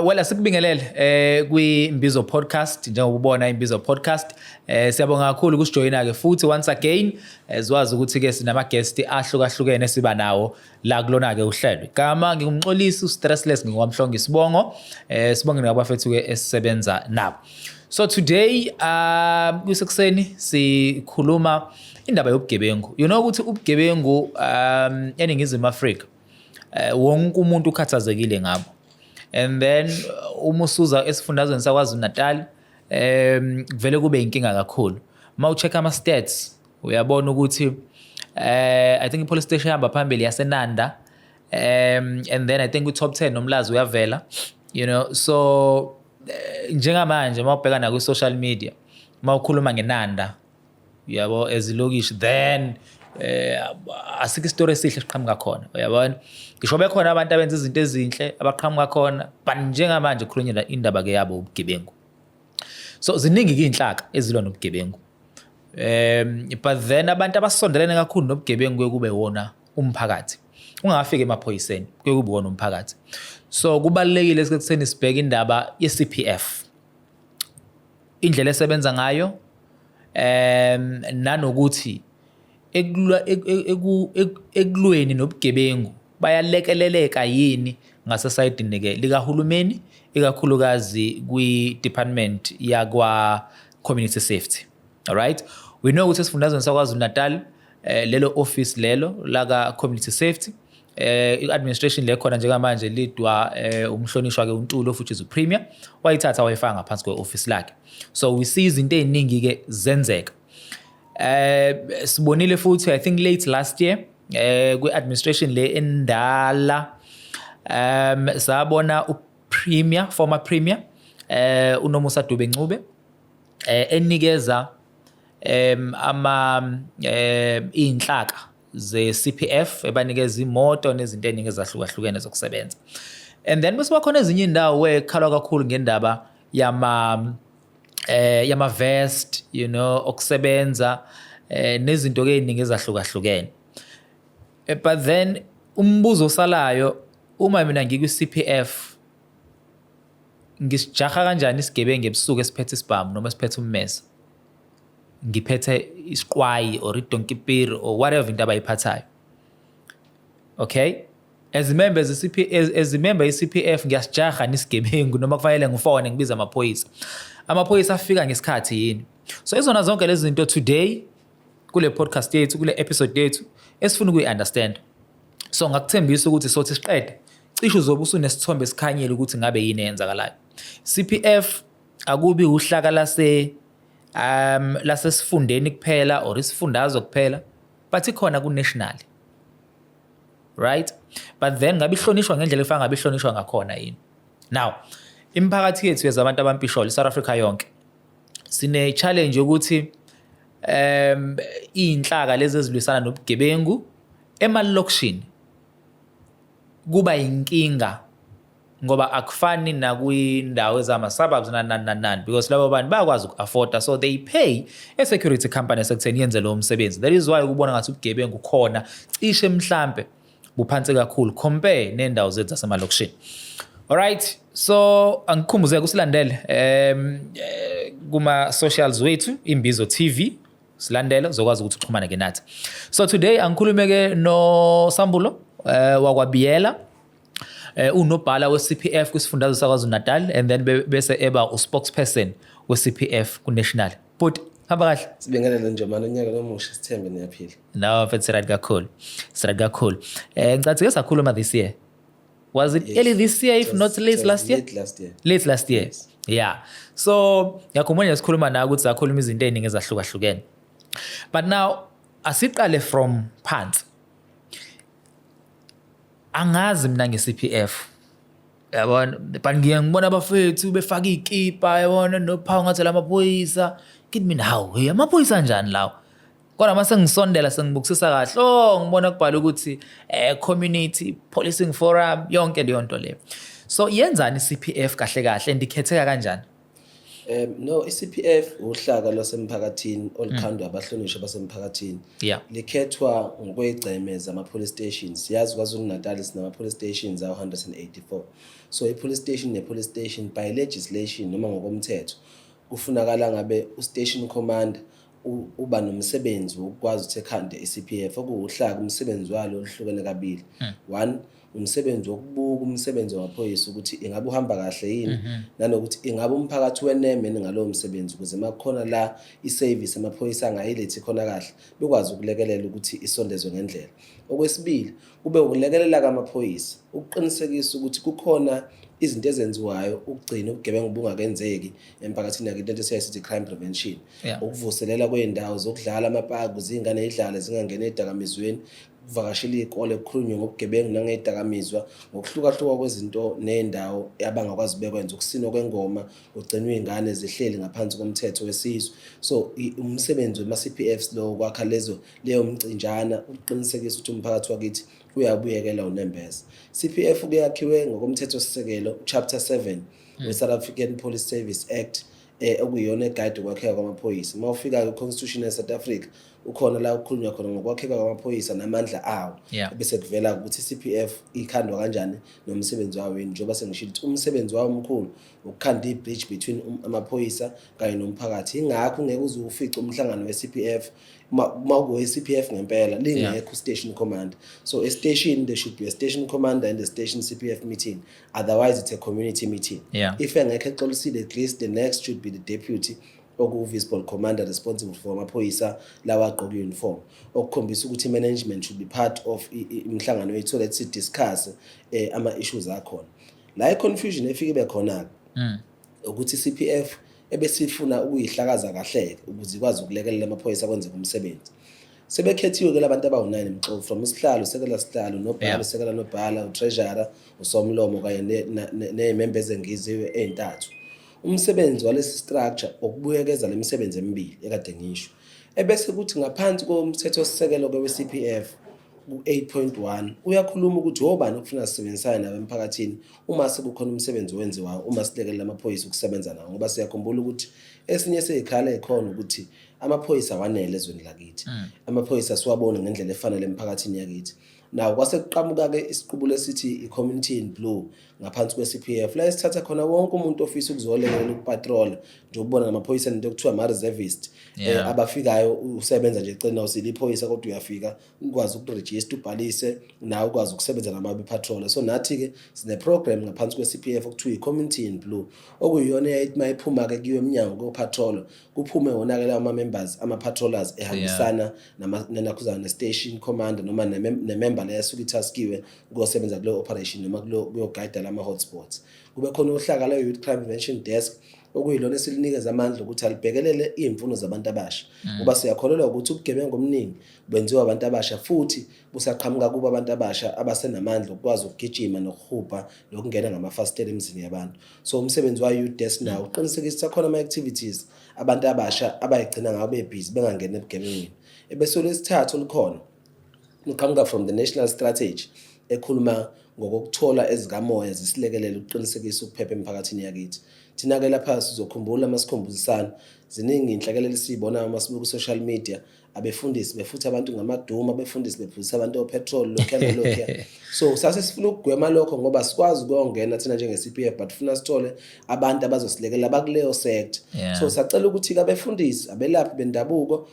Well, asikubingelele kwi-Imbizo Podcast. Njengoba ubona Imbizo Podcast, siyabonga kakhulu ukusijoyina ke futhi once again. Siwazi ukuthi ke sinama guest ahlukahlukene siba nawo la kulona ke uhlelo. Igama ngingumxolisi ustressless, ngingwamhlongo isibongo. Sibonge nabafethu ke esisebenza nabo. So today kusekuseni sikhuluma indaba yobugebengu. You know ukuthi ubugebengu eNingizimu Afrika, wonke umuntu ukhathazekile ngabo. And then uma usuza esifundazweni saKwaZulu Natal, kuvele kube inkinga kakhulu. Uma ucheck ama stats, uyabona ukuthi I think i-police station ihamba phambili yaseNanda, and then I think ku-top 10 noMlazi uyavela. So njengamanje uma ubheka na ku-social media, uma ukhuluma ngeNanda, yabo, ezilokishi, then asikho isitori esihle siqhamuka khona, uyabona. Ngisho bekhona abantu abenza izinto ezinhle abaqhamuka khona, but njengamanje kukhulunywa indaba ke yabo ubugebengu. So ziningi ke inhlaka ezilwa nobugebengu, but then abantu abasondelene kakhulu nobugebengu kuye kube wona umphakathi, ungafiki emaphoyiseni, kuye kube wona umphakathi. So kubalulekile ekutheni sibheke indaba ye-CPF, indlela esebenza ngayo, nanokuthi ekulweni nobugebengu bayalekeleleka yini ngasesayidini ke likahulumeni, ikakhulukazi kwi-department yakwa community safety. Alright, we know ukuthi esifundazweni saKwaZulu Natal, lelo office lelo laka community safety, i-administration le khona njengamanje lidwa umhlonishwa ke uNtuli, futhi is premier, wayithatha wayifaka ngaphansi kwe-office lakhe. So we see izinto ey'ningi ke zenzeka. Sibonile futhi, I think late last year, kwi-administration le endala, sabona u-premier, former premier, uNomusa Dube Ncube, enikeza ama iy'nhlaka ze-CPF, ebanikeza imoto nezinto ey'ningi ezahlukahlukene zokusebenza. And then bese bakhona ezinye iy'ndawo ekhalwa kakhulu ngendaba yama vest, okusebenza, nezinto ke eziningi ezahlukahlukene. But then umbuzo osalayo, uma mina ngikwi CPF, ngisijaha kanjani isigebengu ebusuku esiphethe isibhamu noma esiphethe ummese, ngiphethe isiqwayi or idonkipiri or whatever into abayiphathayo? Okay, as members CP as a member ye-CPF, ngiyasijaha nisigebengu noma kufanele ngifone ngibize amaphoyisa? Amaphoyisa afika ngesikhathi yini? So izona zonke lezi zinto today kule podcast yethu, kule episode yethu, esifuna ukuyi-understand. So ngakuthembisa ukuthi sothi siqede, cishe uzobe usunesithombe esikhanyile ukuthi ngabe yini eyenzakalayo. CPF akubi uhlaka lasesifundeni kuphela or isifundazwe kuphela, but ikhona ku-national, right? But then ngabe ihlonishwa ngendlela efana ngabe ihlonishwa ngakhona yini? Now imiphakathi yethu yezabantu abampisholo, iSouth Africa yonke, sine challenge yokuthi iy'nhlaka lezi ezilwisana nobugebengu emalokishini kuba inkinga, ngoba akufani nakwindawo ezama-suburbs nani nani nani nani, because labo bantu bayakwazi uku-afforda, so they pay a-security company esekutheni yenze lowo msebenzi. That is why ukubona ngathi ubugebengu khona cishe mhlampe buphansi kakhulu compare nendawo zethu zasemalokishini. Alright, so angikhumbuzeke usilandele kuma socials wethu, Imbizo TV, silandele uzokwazi ukuthi uxhumane ke nathi. So today angikhulume ke no Sambulo wakwaBiyela, unobhala we-CPF kwisifundazwe saKwaZulu Natal, and then bese eba u-spokesperson we-CPF ku-national. But hamba kahle? Sibingelele nje manje, unyaka nomusha, sithembe niyaphila. No, mfethu, right kakhulu, right kakhulu. Ngicathi ke sakhuluma this year, was it? Yes. Early this year, if It was- not late it was last year. Late last year. Late last year. Yes. Yeah, so ngiyakhumbula nje sikhuluma nawe ukuthi sakhuluma izinto ey'ningi ezahlukahlukene. But now asiqale from phansi. Angazi mina nge-CPF, yabona, but ngiye ngibona abafethu befaka iy'kipa, yabona, nophawu ngathi lamaphoyisa. Ngithi mina, "Hawu, hey, amaphoyisa anjani lawo?" Kodwa uma sengisondela, sengibukisisa kahle, oh, ngibona kubhala ukuthi community policing forum, yonke leyo nto leyo. So yenzani i-CPF kahle kahle, and ikhetheka kanjani? No, i-CPF uhlaka lwasemphakathini olukhandwa abahlonishwa basemphakathini. Likhethwa ngokwezigceme zama-police stations. Siyazi KwaZulu-Natal sinama-police stations awu-184. So i-police station ne-police station by legislation noma ngokomthetho kufunakala ngabe u-station commander uba nomsebenzi wokukwazi ukuthi ekhande i-CPF, okuwuhlaka umsebenzi walo oluhlukene kabili. One, umsebenzi wokubuka umsebenzi wamaphoyisa ukuthi ingabe uhamba kahle yini, nanokuthi ingabe umphakathi weneme ngalowo msebenzi, ukuze uma kukhona la i-service amaphoyisa angayilethi khona kahle, bekwazi ukulekelela ukuthi isondezwe ngendlela. Okwesibili, kube ukulekelela kamaphoyisa ukuqinisekisa ukuthi kukhona izinto ezenziwayo ukugcina ubugebengu bungakenzeki emphakathini yakithi, lento esiyaye sithi crime prevention. Ukuvuselela kwey'ndawo zokudlala, amapaki, ukuze iy'ngane y'dlale zingangeni ey'dakamizweni, kuvakashela iy'kole, kukhulunywe ngobugebengu nangey'dakamizwa ngokuhlukahluka kwezinto ney'ndawo abangakwazi bekwenza, ukusinwa kwengoma, kugcinwe iy'ngane zihleli ngaphansi komthetho wesizwe. So umsebenzi wema-CPFs lo ukwakha lezo leyo mcinjana ukuqinisekisa ukuthi umphakathi wakithi uyabuyekela unembeza. CPF kuyakhiwe ngokomthetho-sisekelo, chapter 7 we-South African Police Service Act, okuyiyona e-guide ukwakheka kwamaphoyisa. Uma ufika kwi-Constitution ye-South Africa, ukhona la kukhulunywa khona ngokwakheka kwamaphoyisa namandla awo. Bese kuvela ukuthi i-CPF ikhandwa kanjani nomsebenzi wawo yini. Njengoba sengishilo ukuthi umsebenzi wawo omkhulu ukukhanda i-bridge between amaphoyisa kanye nomphakathi. Ingakho ungeke uze ufice umhlangano we-CPF, uma kuwe-CPF ngempela, lingekho station commander. So a station, there should be a station commander and a station CPF meeting, otherwise it's a community meeting. If engekho exolisile, at least the next should be the deputy, oku-vice commander responsible for amaphoyisa lawa agqoke uniform, okukhombisa ukuthi i-management should be part of imihlangano yethu so that si-discuss ama-issues akhona. La i-confusion efike ibe khona-ke ukuthi i-CPF ebesifuna ukuyihlakaza kahle ukuze ikwazi ukulekelela amaphoyisa kwenzeka umsebenzi, sebekhethiwe-ke labantu abawu-9 mxovu, from usihlalo, usekela sihlalo, nobhala, usekela nobhala, utreasurer, usomlomo kanye ney'member ezengeziwe ey'ntathu. Umsebenzi walesi structure ukubuyekeza le misebenzi emibili ekade ngisho, ebese kuthi ngaphansi komthethosisekelo-ke we-CPF ku-8.1 uyakhuluma ukuthi obani okufuna sisebenzisane nabo emphakathini uma sekukhona umsebenzi owenziwayo, uma silekelela amaphoyisa ukusebenza nawo, ngoba siyakhumbula ukuthi esinye sey'khala ey'khona ukuthi amaphoyisa awanele ezweni lakithi, amaphoyisa siwabone ngendlela efanele emphakathini yakithi. Nawo kwase kuqhamuka-ke isiqubulo esithi i-Community in Blue ngaphansi kwe-CPF, la esithatha khona wonke umuntu ofisa ukuzolekelela ukupatrola, nje ukubona namaphoyisa nento okuthiwa ama-reservist abafikayo, usebenza nje eceleni, awusile iphoyisa kodwa uyafika ukwazi ukurejista, ubhalise nawe ukwazi ukusebenza nama-bepatrola. So nathi-ke sine-program ngaphansi kwe-CPF okuthiwa i-Community in Blue, okuyiyona eyayithi uma iphuma-ke kuyiwe emnyango kuyopatrola, kuphume wona-ke lawo ma-members, ama-patrollers ehambisana nenakhuzana ne-station commander noma nemember leyo esuke itaskiwe ukuyosebenza kuleyo operation noma kuyogayida lama-hotspots. Kube khona uhlaka lwe-Youth Crime Prevention Desk, okuyilona esilinikeza amandla ukuthi alibhekelele iy'mfuno zabantu abasha, ngoba siyakholelwa ukuthi ubugebengu obuningi benziwa abantu abasha futhi busaqhamuka kubo abantu abasha abasenamandla okukwazi ukugijima nokuhubha nokungena ngamafasitela emizini yabantu. So umsebenzi wayo youth desk nawo uqinisekisa ukuthi akhona ama-activities abantu abasha abayigcina ngawo bebhizi, bengangeni ebugebengwini. Ebese olwesithathu olukhona luqhamuka from the national strategy ekhuluma ngokokuthola ezikamoya zisilekelele ukuqinisekisa ukuphepha emphakathini yakithi. Thina-ke lapha sizokhumbula masikhumbuzisana, ziningi iy'nhlekelele esiyibonayo uma sibuka ku-social media, abefundisi befutha abantu ngamaduma, abefundisi bephuzisa abantu opetrol, lokhuya nalokhuya. So sase sifuna ukugwema lokho ngoba sikwazi ukuyongena thina njenge-CPF, but funa sithole abantu abazosilekelela bakuleyo sector. So sacela ukuthi-ke abefundisi, abelaphi bendabuko,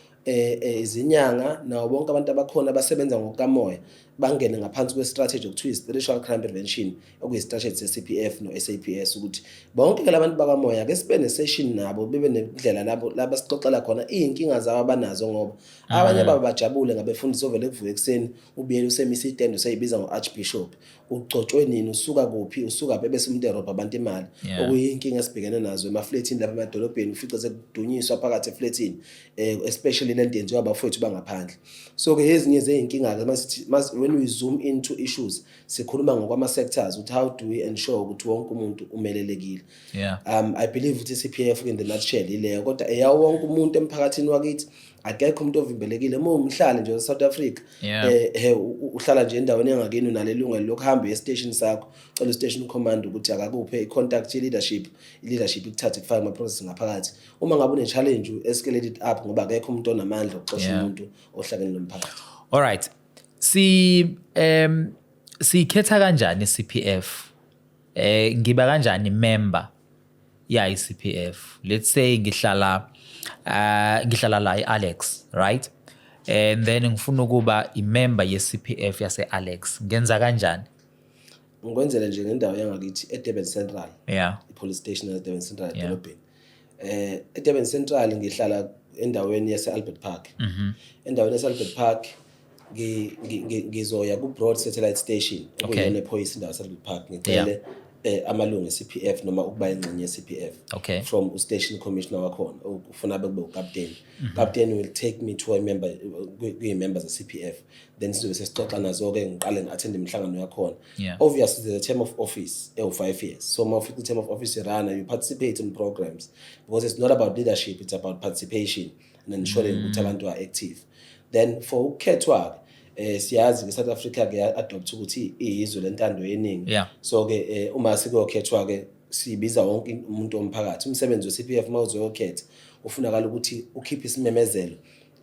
izinyanga nawo bonke abantu abakhona abasebenza ngokukamoya bangene ngaphansi kwe-strategy okuthiwa i-spiritual crime prevention, okuyi-strategy se-CPF no-SAPS, ukuthi bonke ke labantu bakamoya ke sibe ne-session nabo, bebe nendlela labo la basixoxela khona iy'nkinga zabo abanazo, ngoba abanye babo bajabule ngabefundisi ovele kuvuka ekuseni ubuyele usemisa itende, useyibiza ngo-archbishop, ugcotshwe nini, usuka kuphi, usuka phi, ebese umuntu erobha abantu imali, okuyinkinga esibhekene nazo emaflethini lapha emadolobheni, ufice sekudunyiswa phakathi eflethini, especially lento yenziwa abafowethu bangaphandle. So ke ezinye zey'nkinga-ke masithi when we zoom into issues, sikhuluma ngokwama-sectors ukuthi how do we ensure ukuthi wonke umuntu umelelekile. I believe ukuthi i-CPF in the nutshell ileyo, kodwa eyawo wonke umuntu emphakathini wakithi. Akekho umuntu ovimbelekile uma umhlali nje South Africa, he uhlala nje endaweni engakini, unalelungelo lokuhamba uye estation sakho, cela u-station commander ukuthi akakuphe i-contact ye-leadership, i-leadership ikuthathe kufake ama-process ngaphakathi. Uma ngabe une-challenge, u-escalate it up, ngoba akekho umuntu onamandla okuxosha umuntu ohlakeni lomphakathi. Alright, si sikhetha kanjani CPF? Ngiba kanjani member ya iCPF? Let's say ngihlala la eAlex, right? And then ngifuna ukuba imember ye-CPF yase Alex, ngenza kanjani? Ngikwenzele nje ngendawo yangakithi eDurban Central, i-police station eDurban Central, edolobheni. eDurban Central ngihlala endaweni yase Albert Park. Endaweni yase Albert Park ngizoya ku Broad Satellite Station, okuyiyona ephoyisa indawo yase Albert Park, ngicele amalungu e-CPF noma ukuba ingxenye ye-CPF from u-station commissioner wakhona, ufuna bekube ucaptain. Captain will take me to a member, kwi-member ze-CPF, then sizobe sesixoxa nazo-ke, ngiqale ngi-attend imihlangano yakhona. Obviously there's a term of office ewu-5 years, so uma ufika i-term of office irana, you participate in programs, because it's not about leadership, it's about participation and ensuring ukuthi abantu are active. Then for ukukhethwa-ke, siyazi ke South Africa ke adopt ukuthi iyizwe lentando yeningi. So ke uma sikuyokhethwa ke sibiza wonke umuntu womphakathi. Umsebenzi we-CPF uma uzoyokhetha ufunakala ukuthi ukhiphe isimemezelo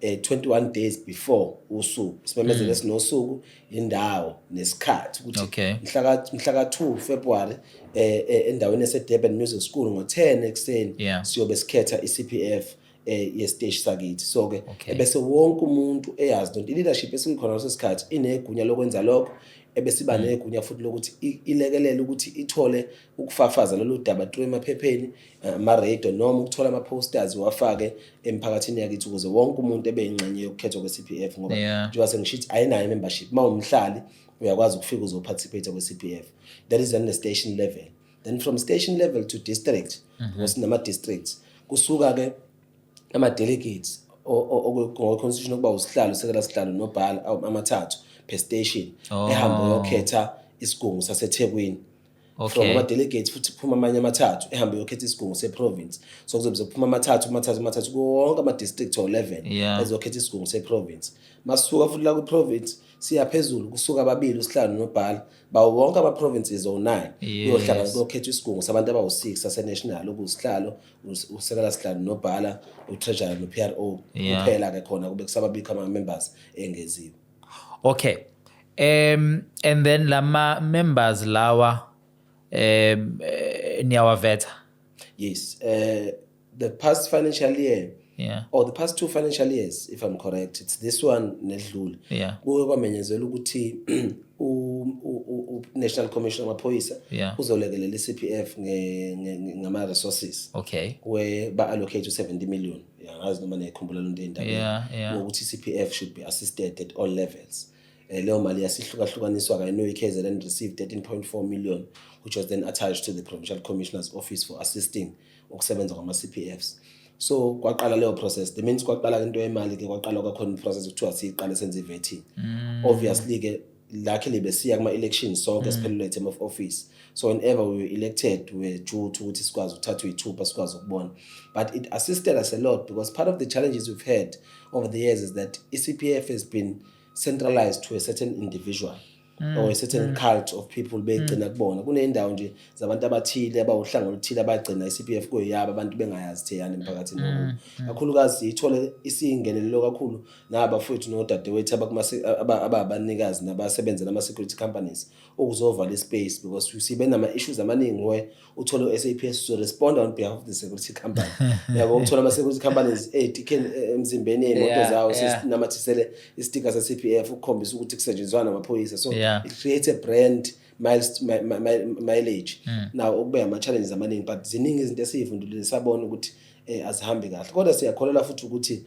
21 days before usuku, isimemezelo esinosuku, indawo nesikhathi, ukuthi mhla ka 2 February endaweni ese Durban Music School ngo10 ekseni siyobe sikhetha iCPF yesiteshi sakithi. So ke ebese wonke umuntu eyazi lonto. I-leadership esikhona ngaleso sikhathi inegunya lokwenza lokho, ebesiba negunya futhi lokuthi ilekelele ukuthi ithole ukufafaza lolu daba through emaphepheni, ama-radio, noma ukuthola ama-posters wafake emphakathini yakithi, ukuze wonke umuntu ebe yingxenye yokukhethwa kwe-CPF, ngoba njengoba sengisho ayinayo membership, uma umhlali uyakwazi ukufika uzoparticipate kwe-CPF. That is on the station level. Then from station level to district, because sinama-districts, kusuka-ke ama-delegates ngokwe-constitution okuba usihlalo, usekela sihlalo, nobhala, amathathu per station, ehambe uyokhetha isigungu saseThekwini. From ama-delegates futhi kuphuma amanye amathathu, ehambe uyokhetha isigungu se-province. So kuzobe sekuphuma amathathu, amathathu, amathathu kuwo wonke ama-district o-11 ezokhetha isigungu se-province. Masisuka futhi la kwi-province siya phezulu, kusuka ababili, usihlalo nobhala, bawo wonke ama-provinces o-9, kuyohlangana kuyokhethwa isigungu sabantu abawu-6 sase-national, okuwusihlalo, usekela sihlalo, nobhala, u-treasurer no-PRO. Kuphela-ke khona kube kusababikho ama-members engeziwe. Okay. And then lama members lawa niyawavetha? Yes, the past financial year or the past two financial years, if I'm correct, it's this one nedlule, kuke kwamenyezelwa ukuthi u-National Commissioner wamaphoyisa uzolekelela i-CPF ngama-resources, where ba-allocate u-70 million. Angazi noma niyayikhumbula lento ey'ndabeni, ukuthi i-CPF should be assisted at all levels. Leyo mali yasihlukahlukaniswa kanye no-KZN received 13.4 million, which was then attached to the provincial commissioner's office for assisting ukusebenza kwama-CPFs. So kwaqala leyo process. The means kwaqala into yemali ke, kwaqala kwakhona i-process kuthiwa siyiqale senze i-vetting. Obviously ke luckily besiya kuma-elections sonke, siphelelwe term of office, so whenever we were elected we were due to ukuthi sikwazi ukuthathwa iy'thupha, sikwazi ukubona. But it assisted us a lot, because part of the challenges we've had over the years is that i-CPF has been centralized to a certain individual or a certain cult of people, beyigcina kubona. Kuney'ndawo nje zabantu abathile abawuhlanga oluthile abagcina i-CPF kuyiyabo, abantu bengayazi theyani emphakathini wakubo. Kakhulukazi siyithole isiyingenelelo kakhulu nabafowethu nodadewethu ababanikazi nabasebenza nama-security companies ukuzovala ispace, because sibe nama-issues amaningi where uthole u-SAPS uzoresponda on behalf of the security company, yabo. Uthola ama-security companies ey'tikheni emzimbeni yey'moto zawo sesinamathisele istika se-CPF ukukhombisa ukuthi kusetshenziswa namaphoyisa. So it creates a brand mileage. Now okube ama-challenges amaningi, but ziningi izinto esiy'vundulile, sabona ukuthi azihambi kahle, kodwa siyakholelwa futhi ukuthi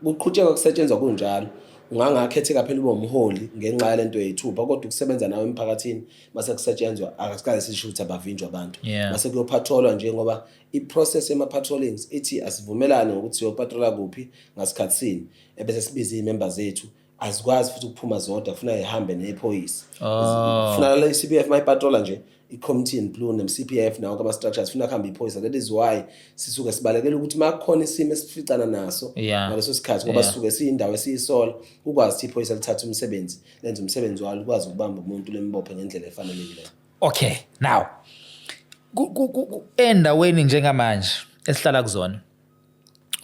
kuqhutshekwa kusetshenzwa kunjalo. Ungangakhetheka phela ube umholi ngenxa yalento yey'thupha, kodwa ukusebenza nawe emphakathini mase kusetshenzwa, akasikaze sisho ukuthi abavinjwa abantu. Mase kuyopathrolwa nje, ngoba i-process yema-patrollings ithi asivumelane ngokuthi siyopatrola kuphi ngasikhathi sini, ebese sibize iy'member zethu. Azikwazi futhi ukuphuma zodwa, kufuna ihambe nephoyisa. Oh. Kufuna la i-CPF mayipatrola nje, i-committee in blue nem-CPF nawo ama-structures, funa kuhambe iphoyisa. That is why sisuke sibalekela ukuthi uma kukhona isimo esificana naso ngaleso sikhathi, ngoba sisuke siyindawo esiyisola, ukwazi ukuthi iphoyisa lithathe umsebenzi, lenze umsebenzi walo, ukwazi ukubamba umuntu, lembophe ngendlela efanelekile. Okay, now endaweni njengamanje esihlala kuzona,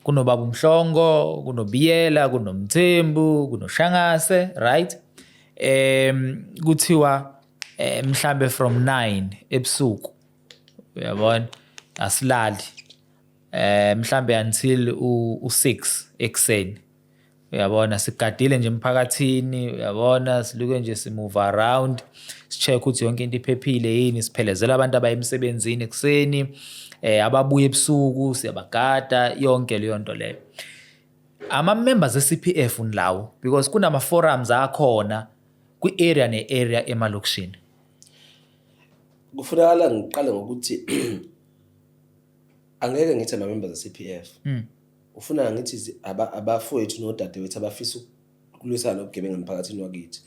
kunobaba uMhlongo, kunoBiyela, kunoMthembu, kunoShangase, right? Kuthiwa mhlambe from 9 ebusuku, uyabona, asilali mhlambe until u6 ekseni, uyabona, sigadile nje emphakathini, uyabona, siluke nje simove around, sicheck ukuthi yonke into iphephile yini, siphelezela abantu abaye emsebenzini ekuseni, ababuya ebusuku siyabagada, yonke leyo nto leyo. Ama members e-CPF nilawo, because kunama forums akhona kwi-area ne-area emalokishini. Kufunakala ngiqale ngokuthi angeke ngithi ama-members e-CPF. Ufuna ngithi abafowethu nodadewethu abafisa ukulwisana nobugebengu emphakathini wakithi.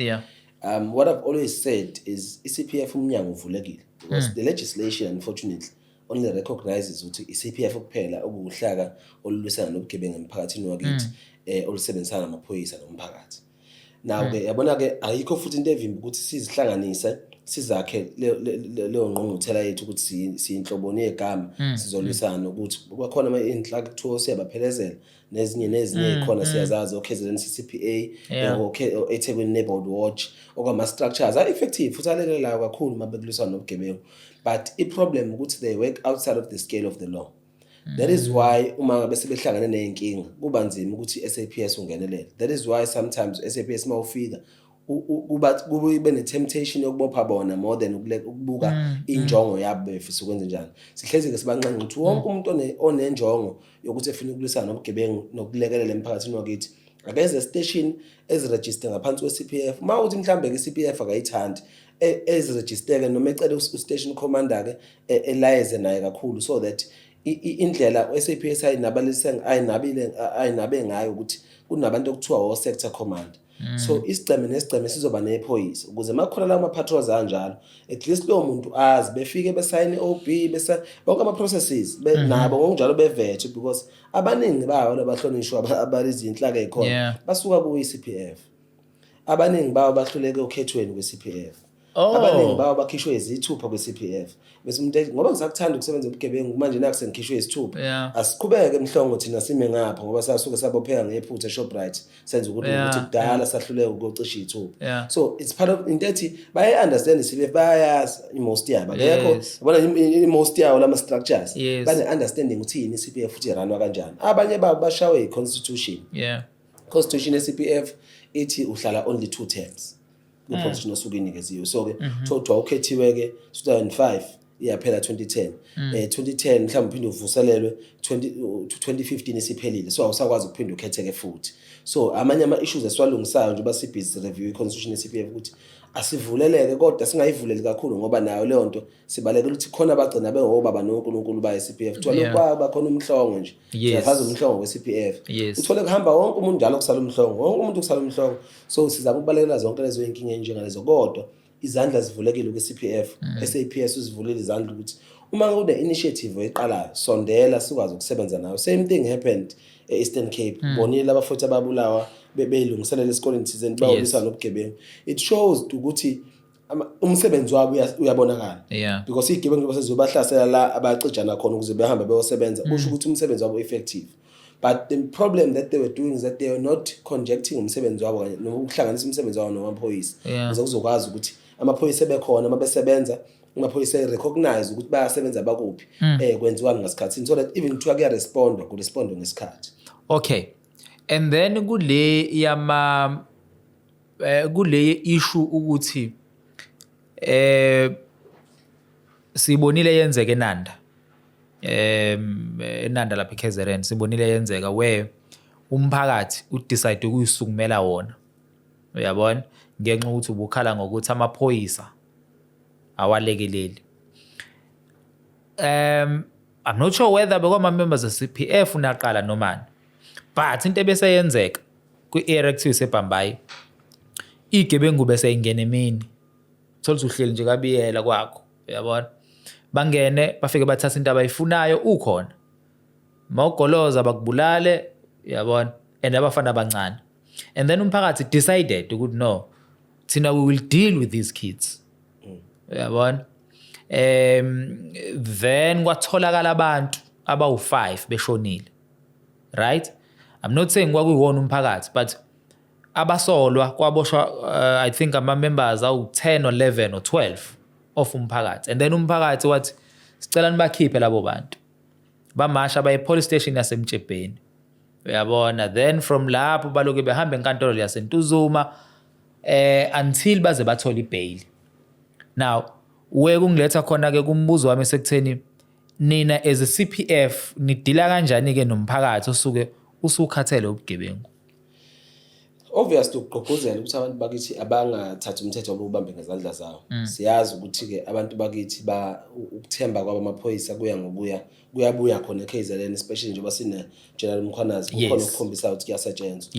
What I've always said is i-CPF umnyango uvulekile, because the legislation unfortunately only recognizes ukuthi i-CPF kuphela okuwuhlaka olulwisana nobugebengu emphakathini wakithi, olusebenzisana namaphoyisa nomphakathi. Now ke yabona ke, ayikho futhi into evimba ukuthi sizihlanganise, sizakhe leyo ngqungquthela yethu ukuthi siyinhloboni yegama, sizolwisana nokuthi kwakhona ama inhlaka kuthiwa siyabaphelezela nezinye nezinye ey'khona, siyazazi, o-KZN CCPA, eThekwini Neighborhood Watch, okwama-structures a-effective futhi alekelelayo kakhulu uma bekulwisana nobugebengu. But i-problem ukuthi they work outside of the scale of the law. That is why uma ngabe sebehlangane ney'nkinga kuba nzima ukuthi i-SAPS ungenelele. That is why sometimes SAPS uma ufika kuba kube ne-temptation yokubopha bona more than ukubuka injongo yabo befisa ukwenza njani. Sihlezi-ke sibancenga ukuthi wonke umuntu onenjongo yokuthi efuna ukulwisana nobugebengu nokulekelela emphakathini wakithi akeze esiteshini, ezirejiste ngaphansi kwe-CPF. Uma uthi mhlawumbe-ke i-CPF akayithandi, ezirejisteke noma ecele u-station commander-ke elayeze naye kakhulu, so that indlela u-SAPS ayinabalise, ayinabile, ayinabe ngayo ukuthi kunabantu okuthiwa o-sector commander. So isigceme nesigceme sizoba nephoyisa ukuze makhona lawo ma-patrols anjalo, at least lowo muntu azi befike besayine i-OB, bese bonke ama-processes nabo ngokunjalo bevethe, because abaningi babo labahlonishwa abalezinhlaka ey'khona basuka kuyi-CPF. Abaningi babo bahluleke okhethweni kwe-CPF. Abaningi babo bakhishwe izithupha kwe-CPF, bese umuntu ethi, "Ngoba ngisakuthanda ukusebenza ubugebengu manje, naku sengikhishwe isithupha." Asiqhubeke Mhlongo, thina sime ngapha ngoba sasuke sabopheka ngephutha eShoprite, senza ukuthi ukuthi kudala sahluleka ukuyocisha iy'thupha. So it's part of into ethi bayayi-understand i-CPF, bayayazi i-most yabo, akekho yabona i-most yawo lama-structures bane-understanding ukuthi yini i-CPF futhi iranwa kanjani. Abanye babo bashawe i-constitution. Constitution ye-CPF ithi uhlala only two terms kwi-position osuke inikeziwe. So-ke kuthiwa ukhethiwe-ke 2005, iyaphela 2010, 2010 mhlawumbe uphinde uvuselelwe 20 2015, isiphelile, so awusakwazi ukuphinde ukhetheke futhi. So amanye ama-issues esiwalungisayo njengoba si-busy review i-constitution ye-CPF ukuthi asivuleleke, kodwa singayivuleli kakhulu, ngoba nayo leyo nto sibalekela ukuthi khona bagcina bewobaba nonkulunkulu baye CPF, kuthiwa lokhu bakhona uMhlongo nje. Siyafazi uMhlongo we-CPF. Uthole kuhamba wonke umuntu njalo, kusala uMhlongo, wonke umuntu kusala uMhlongo. So sizama ukubalekela zonke lezo inkinga enjengalezo, kodwa izandla zivulekile kwi-CPF. SAPS uzivulile izandla ukuthi uma kune-initiative oyiqalayo, sondela sikwazi ukusebenza nayo. Same thing happened e-Eastern Cape. Bonile abafuthi ababulawa beyilungiselela esikoleni thizeni, bayolwisana nobugebengu. It shows ukuthi umsebenzi wabo uyabonakala because iy'gebengu njengoba seziyobahlasela la abacijana khona ukuze behambe beyosebenza, kusho ukuthi umsebenzi wabo effective. But the problem that they were doing is that they were not conjecting umsebenzi wabo kanye noma ukuhlanganisa umsebenzi wabo namaphoyisa ukuze kuzokwazi ukuthi amaphoyisa ebekhona uma besebenza, amaphoyisa e-recognize ukuthi bayasebenza bakuphi, kwenziwani ngasikhathini, so that even kuthiwa kuyarespondwa, kurespondwe ngesikhathi. Okay, and then kule yama kule issue ukuthi sibonile yenzeka eNanda, eNanda lapha eKZN, sibonile yenzeka where umphakathi udecide ukuyisukumela wona, uyabona, ngenxa ukuthi ubukhala ngokuthi amaphoyisa awalekeleli. I'm not sure whether bekwama members e-CPF naqala nomani, but into ebese yenzeka kwi-area kuthiwa iseBhambayi. Igebengu bese ingena emini, thola ukuthi uhleli nje kabiyela kwakho, uyabona, bangene bafike bathatha into abayifunayo, ukhona mawugoloza bakubulale, uyabona, and abafana abancane. And then umphakathi decided ukuthi no, thina we will deal with these kids, uyabona. Then kwatholakala abantu abawu-5 beshonile, right? I'm not saying kwakuyiwona umphakathi, but abasolwa kwaboshwa, I think ama-members awu-10 or 11 or 12 of umphakathi. And then umphakathi wathi sicela nibakhiphe labo bantu. Bamasha baye police station yaseMtshebheni, uyabona. Then from lapho baloke behamba enkantolo yaseNtuzuma until baze bathola ibail. Now we kungiletha khona ke kumbuzo wami sekutheni nina as a CPF nidila kanjani ke nomphakathi osuke usukhathele ubugebengu? Obviously ukugqugquzela ukuthi abantu bakithi abangathathi umthetho bowubambe ngezandla zawo. Siyazi ukuthi-ke abantu bakithi ba ukuthemba kwabo amaphoyisa kuya ngokuya kuyabuya khona e-KZN, especially njengoba sine-General Mkhwanazi, kukhona okukhombisa ukuthi kuyasetshenzwa.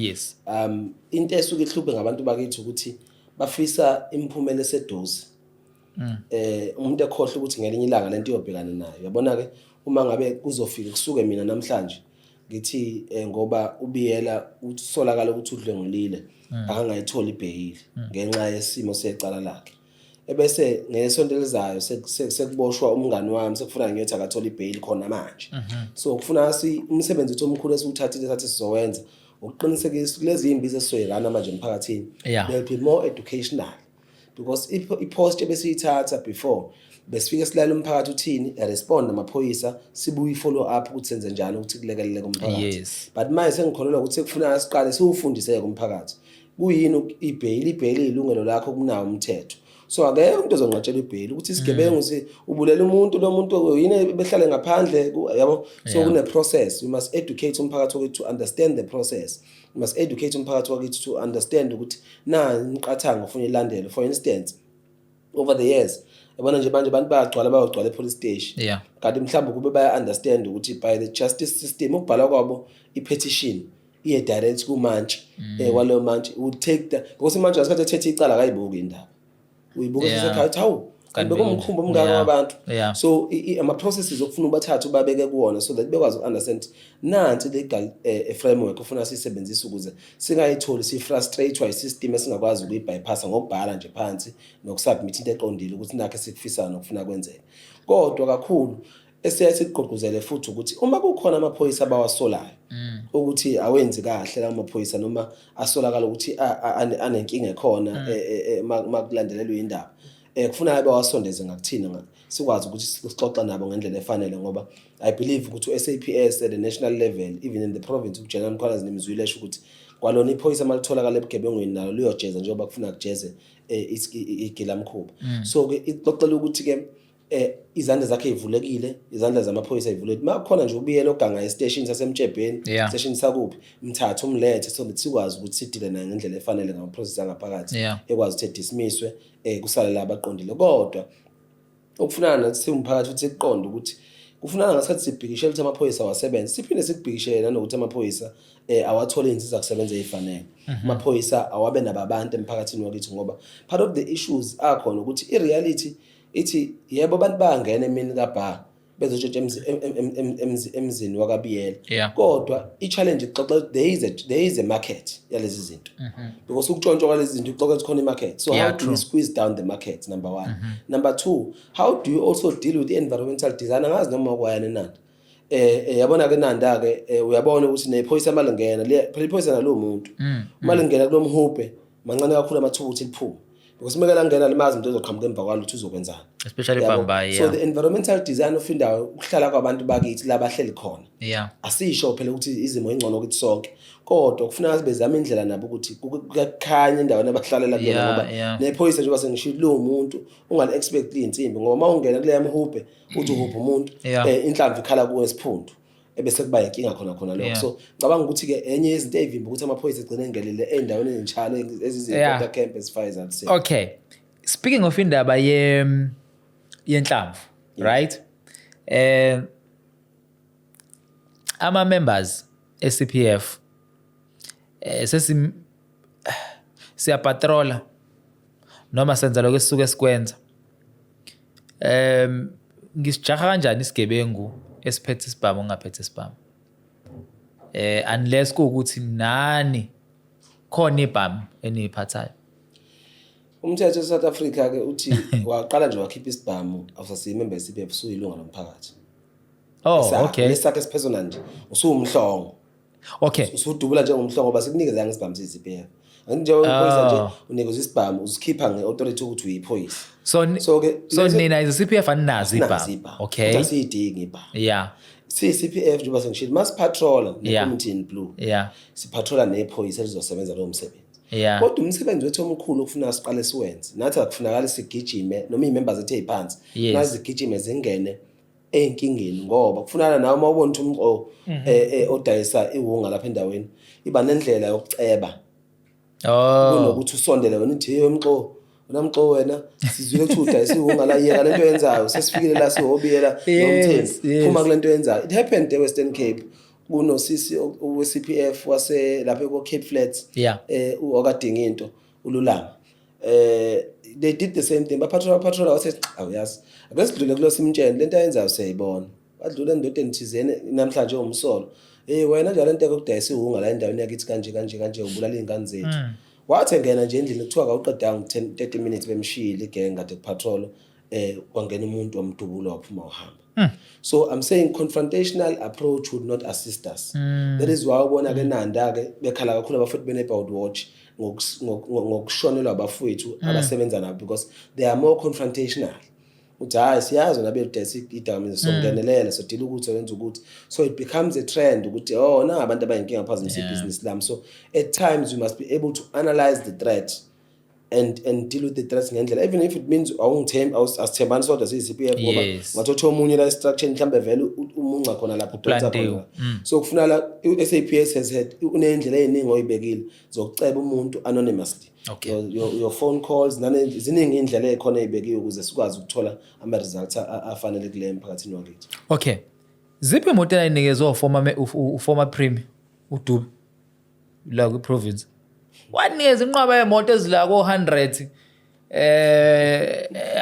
Into esuke ihluphe ngabantu bakithi ukuthi bafisa imiphumela eseduze, umuntu ekhohlwa ukuthi ngelinye ilanga lento iyobhekana nayo. Uyabona ke, uma ngabe kuzofika kusuke mina namhlanje ngithi ngoba ubiyela usolakala ukuthi udlwengulile, akangayitholi ibheyili ngenxa yesimo secala lakhe, ebese ngesonto elizayo sekuboshwa umngani wami, sekufuna ngiyothi akathola ibheyili khona manje. So kufuna si umsebenzi wethu omkhulu esiwuthathile sathi sizowenza ukuqinisekisa kulezi imbizo esizoyirana manje emphakathini, there will be more educational, because i-post ebesiyithatha before, besifike silalela umphakathi uthini, respond amaphoyisa, sibuye i-follow up ukuthi senze njani ukuthi kulekeleleke umphakathi. But manje sengikholelwa ukuthi sekufuneka siqale siwufundise umphakathi kuyini ibheyili. Ibheyili ilungelo lakho kunawo umthetho, so akekho umuntu ozonqatshela ibheyili ukuthi isigebengu si ubulela umuntu, lo muntu yini behlale ngaphandle, yabo. So kune process. We must educate umphakathi wakithi to understand the process. We must educate umphakathi wakithi to understand ukuthi na imiqathango ufuna ilandele. For instance, over the years, yabona nje manje abantu bayagcwala, bayogcwala e-police station, kanti mhlawumbe kube baya-understand ukuthi by the justice system ukubhala kwabo i-petition iye direct kumantshi, kwaleyo mantshi would take the, because imantshi ngesikhathi ethethe icala akayibuki indaba, uyibuka sesekhaya uthi hawu, kanti bekumkhumbi omngaka wabantu. So ama-processes okufuna ubathathe ubabeke kuwona so that bekwazi uku-understand nansi legal framework ofuna siyisebenzise ukuze singayitholi si-frustrate i-system esingakwazi ukuyi-bypassa ngokubhala nje phansi nokusubmit into eqondile ukuthi nakho esikufisayo nokufuna kwenzeke. Kodwa kakhulu esiyaye sikugqugquzele futhi ukuthi uma kukhona amaphoyisa abawasolayo ukuthi awenzi kahle lawo maphoyisa, noma asolakala ukuthi anenkinga ekhona ma kulandelelwe indaba, kufuneka bawasondeze ngakuthina sikwazi ukuthi sixoxe nabo ngendlela efanele, ngoba I believe ukuthi u-SAPS at the national level, even in the province, uGeneral Mkhwanazi nimzwile esho ukuthi kwalona iphoyisa malitholakala ebugebengwini nalo liyojeza njengoba kufuna kujeze igilamkhuba. So ke ixoxela ukuthi ke izandla zakhe ivulekile, izandla zamaphoyisa ivulekile. Makukhona nje ubiyela oganga estation sasemtshebheni, station sakuphi, mthathe umlethe so that sikwazi ukuthi sidile naye ngendlela efanele ngama-process angaphakathi, ekwazi ukuthi edismisswe, kusale la abaqondile. Kodwa okufunana nathi siwumphakathi futhi sikuqonde ukuthi kufunana ngasikhathi sibhikishele ukuthi amaphoyisa awasebenze, siphinde sikubhikishele nanokuthi amaphoyisa awathole izinsiza kusebenza ezifanele, amaphoyisa awabe nababantu emphakathini wakithi, ngoba part of the issues akhona ukuthi i-reality ithi yebo, abantu bayangena emini kabha bezotshontsha emzini wakabiyela, kodwa i-challenge ixoxa there is a market yalezi zinto, because ukutshontshwa kwalezi zinto ixoxa ukuthi khona i-market. So how do we squeeze down the market, number one? Number two, how do you also deal with the environmental design? Angazi noma kwayana eNanda, yabona ke Nanda ke, uyabona ukuthi nephoyisa malingena, phela iphoyisa nalo muntu uma lingena kulomhubhe mancane kakhulu amathuba ukuthi liphume, because uma langena limazi umuntu ozoqhamuka emva kwalo ukuthi uzokwenzani. Especially Yabo? Bhambayi. So the environmental design of indawo ukuhlala kwabantu bakithi labahleli khona, asisho phela ukuthi izimo ingcono kithi sonke, kodwa kufuneka sibezame indlela nabo ukuthi kuyakhanya endaweni abahlalela kuyona, ngoba nephoyisa, njengoba sengishilo, lowo muntu ungali-expect iy'nsimbi, ngoba uma ungena kuleya mhubhe uthi uhubhe umuntu, inhlamvu ikhala kuwe esiphundu, ebese kuba inkinga khona khona lokho. So ngicabanga ukuthi-ke enye yezinto ey'vimba ukuthi amaphoyisa egcine engenele ey'ndaweni ezinjalo ezizi-border camp, as far as I'd say. Okay, speaking of indaba ye yenhlamvu, right, ama members e-CPF sesim Siyapatrola noma senza lokho esisuke sikwenza. Ngisijaha kanjani isigebengu esiphethe isibhamu ongaphethe isibhamu? Unless kuwukuthi nani khona ibhamu eniyiphathayo. Umthetho eSouth Africa ke uthi waqala nje wakhipha isibhamu, awusasiyimember ye-CPF, usuyilunga lomphakathi. Lesakhe esipersonal nje, usuwumhlongo. Usudubula njengomhlongo ngoba sikunikeza ngesibhamu siyi-CPF. Njengoba iphoyisa nje, unikezwa isibhamu, usikhipha nge-authority ukuthi uyiphoyisa. So ke so nina as CPF aninazo ibhamu? Okay. Asiyidingi ibhamu. Siyi-CPF, njengoba sengishilo, masipatrola ne-community in blue, sipatrola nephoyisa elizosebenza lowo msebenzi. Kodwa umsebenzi wethu omkhulu okufuna siqale siwenze nathi, akufunakali sigijime noma iy'member zethu ey'phansi nazigijime zingene ey'nkingeni, ngoba kufunana nawe uma ubona ukuthi umqo odayisa iwunga lapha endaweni, iba nendlela yokuceba kunokuthi usondele wena uthi, "Hey mxo, wena mxo, wena sizwile ukuthi udayisa iwunga la, yeka lento yenzayo, sesifikile la sihobiyela nomthembu, phuma kule nto yenzayo." It happened e-Western Cape, kunosisi we-CPF wase lapha ko-Cape Flats okadinga into ululama. They did the same thing, bapatrola, bapatrola, wathi, "Awuyazi, ake sidlule kulo simtshele lento ayenzayo, siyayibona." Badlula endodeni thizeni namhlanje umsolo, "Hey wena, njalo into yokudayisa iwunga la endaweni yakithi kanje kanje kanje, ubulala iy'ngane zethu." Wathi engena nje endlini, kuthiwa kawuqedanga 10 30 minutes bemshiyile igenge kade kupatrol, kwangena umuntu wamdubula, waphuma wahamba. So I'm saying confrontational approach would not assist us. That is why ubona ke nanda ke bekhala kakhulu abafowethu be-neighborhood watch ngokushonelwa abafowethu abasebenza nabo, because they are more confrontational, uthi, "Hayi, siyazi wena beludayisa idakamizwa, songenelela, sodila ukuthi wenza ukuthi." So it becomes a trend ukuthi, oh, na abantu abayinkinga phazamisa ibhizinisi lami. So at times you must be able to analyze the threat and deal with the threats ngendlela, even if it means awungithembi, asithembani sodwa siyi-CPF, ngoba ungathothi omunye la e-structure mhlawumbe vele umunca khona lapho, udonsa Uplantiwe. khona. So kufuna la u-SAPS has had uney'ndlela ey'ningi oyibekile zokuceba umuntu anonymously. Your phone calls nane ziningi iy'ndlela ey'khona ey'bekiwe ukuze sikwazi ukuthola ama-results afanelekileyo emphakathini wakithi. Okay, ziphi imoto enayinikezwe uformer premier uDube la kwi-province? Wanikeza inqwaba yemoto ezila ko-100.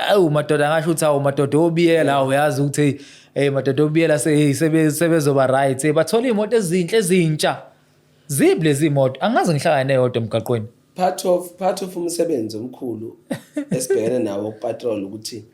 Awu madoda, ngasho ukuthi awu madoda obiyela, uyazi ukuthi hey madoda obiyela, sebezoba right. Hey, bathola iy'moto ezinhle ezintsha. Ziphi lezi imoto? Angaze ngihlangane neyodwa emgaqweni. Part of umsebenzi omkhulu esibhekene nawo ukupatrol ukuthi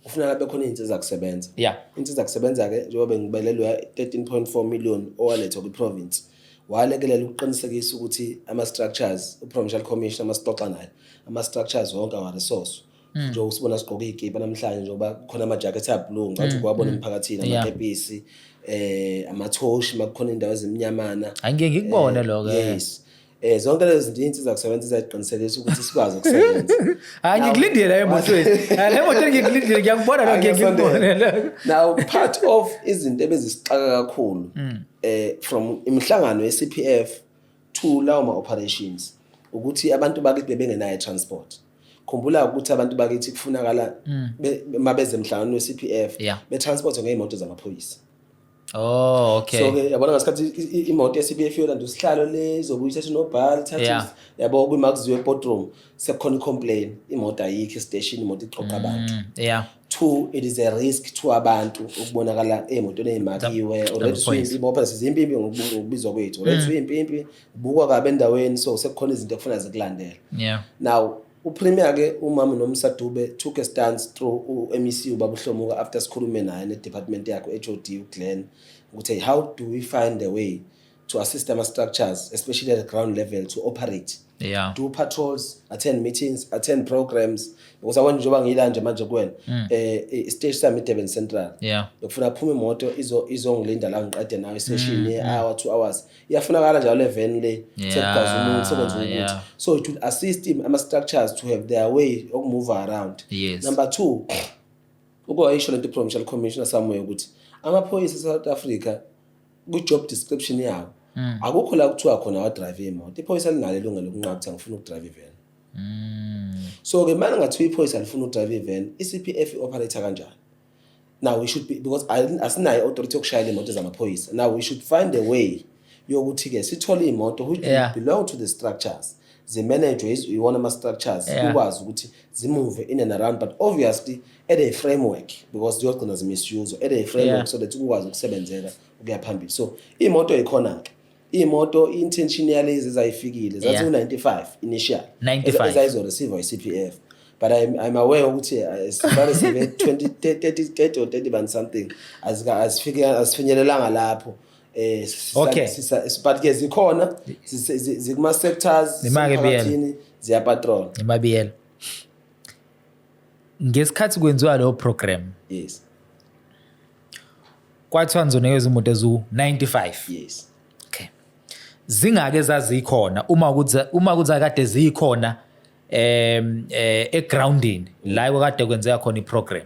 kufuneka bekhona iy'nsiza kusebenza. Insiza kusebenza-ke, njengoba bengibelelwe 13.4 million owalethwa kwi-province, walekelela ukuqinisekisa ukuthi ama-structures, u-provincial commissioner amasixoxa naye, ama-structures wonke awa-resource, njengoba usibona sigqoke iy'kipa namhlanje, njengoba kukhona amajakhethi ablue ngathi ukuwabona emphakathini, amakepisi, amathoshi makukhona indawo ezimnyamana. Angike ngikubone lokho. Yes, zonke lezi zinto iy'nsiza kusebenza ezayiqinisekisa ukuthi sikwazi ukusebenza. Hayi, ngikulindile la emotweni. Hayi, le emotweni ngikulindile, ngiyakubona lokho, ngiyakubona lokho. Now, part of izinto ebezisixaka kakhulu from imihlangano ye-CPF to lawo ma-operations ukuthi abantu bakithi bebengenayo transport. Khumbula ukuthi abantu bakithi kufunakala mabeze emhlanganweni we-CPF betransport ngey'moto zamaphoyisa. So ke yabona ngasikhathi imoto ye-CPF yolanda usihlalo le, izobuya ithathe unobhala, ithathe yabo, kumakuziwe eboardroom sekukhona i-complain, imoto ayikho estation, imoto iqoqa abantu. Two, it is a risk to abantu ukubonakala ey'motweni ey'makiwe already. Zamaphoyisa. Ngoba sizimpimpi ngokubizwa kwethu, already suyimpimpi, ubukwa kabi endaweni, so sekukhona izinto ekufanele zikulandele. Now uPremier ke, umama Nomsa Dube, took a stance through u-MEC ubaba uHlomuka, after sikhulume naye ne-department yakhe, u-HOD uGlenn, ukuthi, "Hey, how do we find a way to assist ama-structures, especially at the ground level, to operate, do patrols, attend meetings, attend programs?" Because yabona njengoba ngiyila nje manje kuwena, isiteshi sami iDurban Central, bekufuna kuphume imoto izongilinda la ngiqede nayo isession ye-hour, 2 hours. Iyafunakala njalo le van le, sekugaza umuntu, sekwenza ukuthi so it will assist him, ama-structures to have their way okumove around. Number two, ukwayisho lento i-provincial commissioner somewhere ukuthi amaphoyisa e-South Africa kwi-job description yawo akukho la kuthiwa khona awadrive imoto. Iphoyisa linalo ilungelo lokunqaba ukuthi angifuni ukudrive ivan. So-ke manje ngathiwa iphoyisa lifuna ukudrive ivan, i-CPF i-operate kanjani? Now we should be, because asinayo i-authority yokushayela imoto zamaphoyisa. Now we should find a way yokuthi-ke sithole iy'moto which belong to the structures. zimanage iwona ama-structures, ukwazi ukuthi zimove in and around, but obviously at a framework, because ziyogcina zimisuse at a framework, so that kukwazi ukusebenzela ukuya phambili. So iy'moto ikhona-ke, iy'moto, i-intention yalezi ezayifikile zaziwu-95 initial 95. ezayizoreceive i-CPF, but I'm aware ukuthi sibareceive 20, 30, 30 or 30 bani something, azifike, azifinyelelanga lapho. But ke zikhona, zikuma sectors Imake, Biyela. emphakathini, ziyapatrol. Imabiyela, ngesikhathi kwenziwa leyo program, kwathiwa nizonikeza imoto eziwu-95. Yes. Okay, zingake zazikhona, uma ukuthi kade zikhona egroundini la kade kwenzeka khona iprogram?